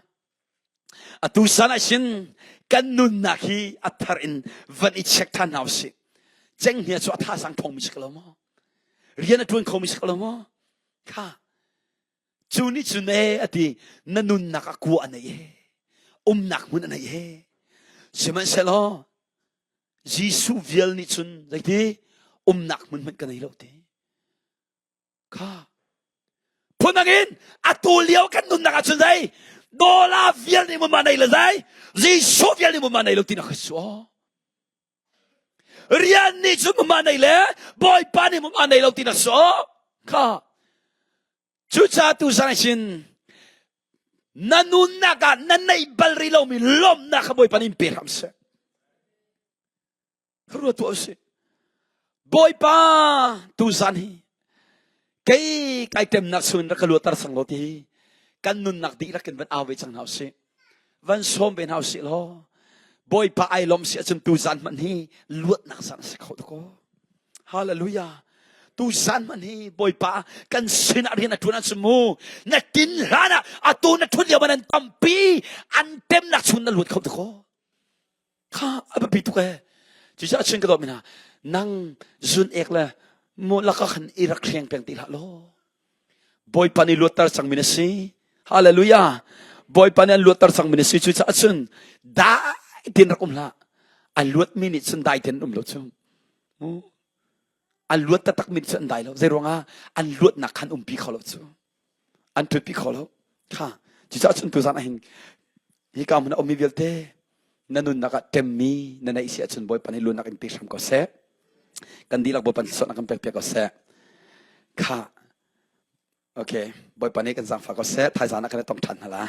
Atu san ah sin kan nunnak hi a thar in van i check than hna usih. Cenghngia cu a thazang thawngmi si ko lo maw? Rian a tuan khomi si ko lo maw? Kha Cu nih cun ee a ti na nunnak ah kua a nei he umnak hmun a nei he sihmanhsehlaw Jesuh vial nih cun zeiti umnak hmun hmanh ka nei lo ti kha phundang in atu lio kan nunnak ah cun zei dawla vial nih hmunhma nei le zei Jesuh vial nih hmunhma nei lo ti na ka su rian nih cun hmunhma nei le Bawipa nih hmunhma nei lo ti na su kha Cucaah tuzan hin na nunnak ah na neih bal rih lomi lawmhnak kha Bawipa nih in pe hram seh. Ruat tuah usih. Bawipa tuzan hi kei kai temnak chungin rak ka luatter sang law ti kan nunnak dihlak in van au ve cang hna usih. Van sawm ve hna usih law Bawipa ai lawm si ahcun tuzan hmanh hi luatnak zan a si kho tuk aw. Hallelujah. Tu zan hmanh hi Bawipa kan sinah rian a ṭuan ahcun mu na tin hlan ah atu na ṭhut lio man an tampi an temnak chung na luat kho tuk aw. Kha a biapi tuk ee. Cucaah chin ka dawt mi hna nang zun ek le mu laka khan i rak hreng peng ti hlah law. Bawipa nih luatter cangmi na si. Hallelujah. Bawipa nih an luatter cangmi na si. Cucaah cun dai tein rak um hlah. A luatmi nih cun dai tein um lo cu. A luat taktakmi nih cun an dai lo. Zei ruangah an luatnak khan umpi kho lo cu. An ṭhutpi kho lo. Kha. Cucaah cun tuzan ah hin hika hmun a ummi vialte. Na nunnak ah ṭemmi na neih si ahcun Bawipa nih lunak in pe hram ko seh. Kan dihlak Bawipa nih sualnak kan pek piak ko seh. Kha Okay, Bawipa nih kan zaangfah ko seh. Thaizan ah kan i tong ṭhan hna la.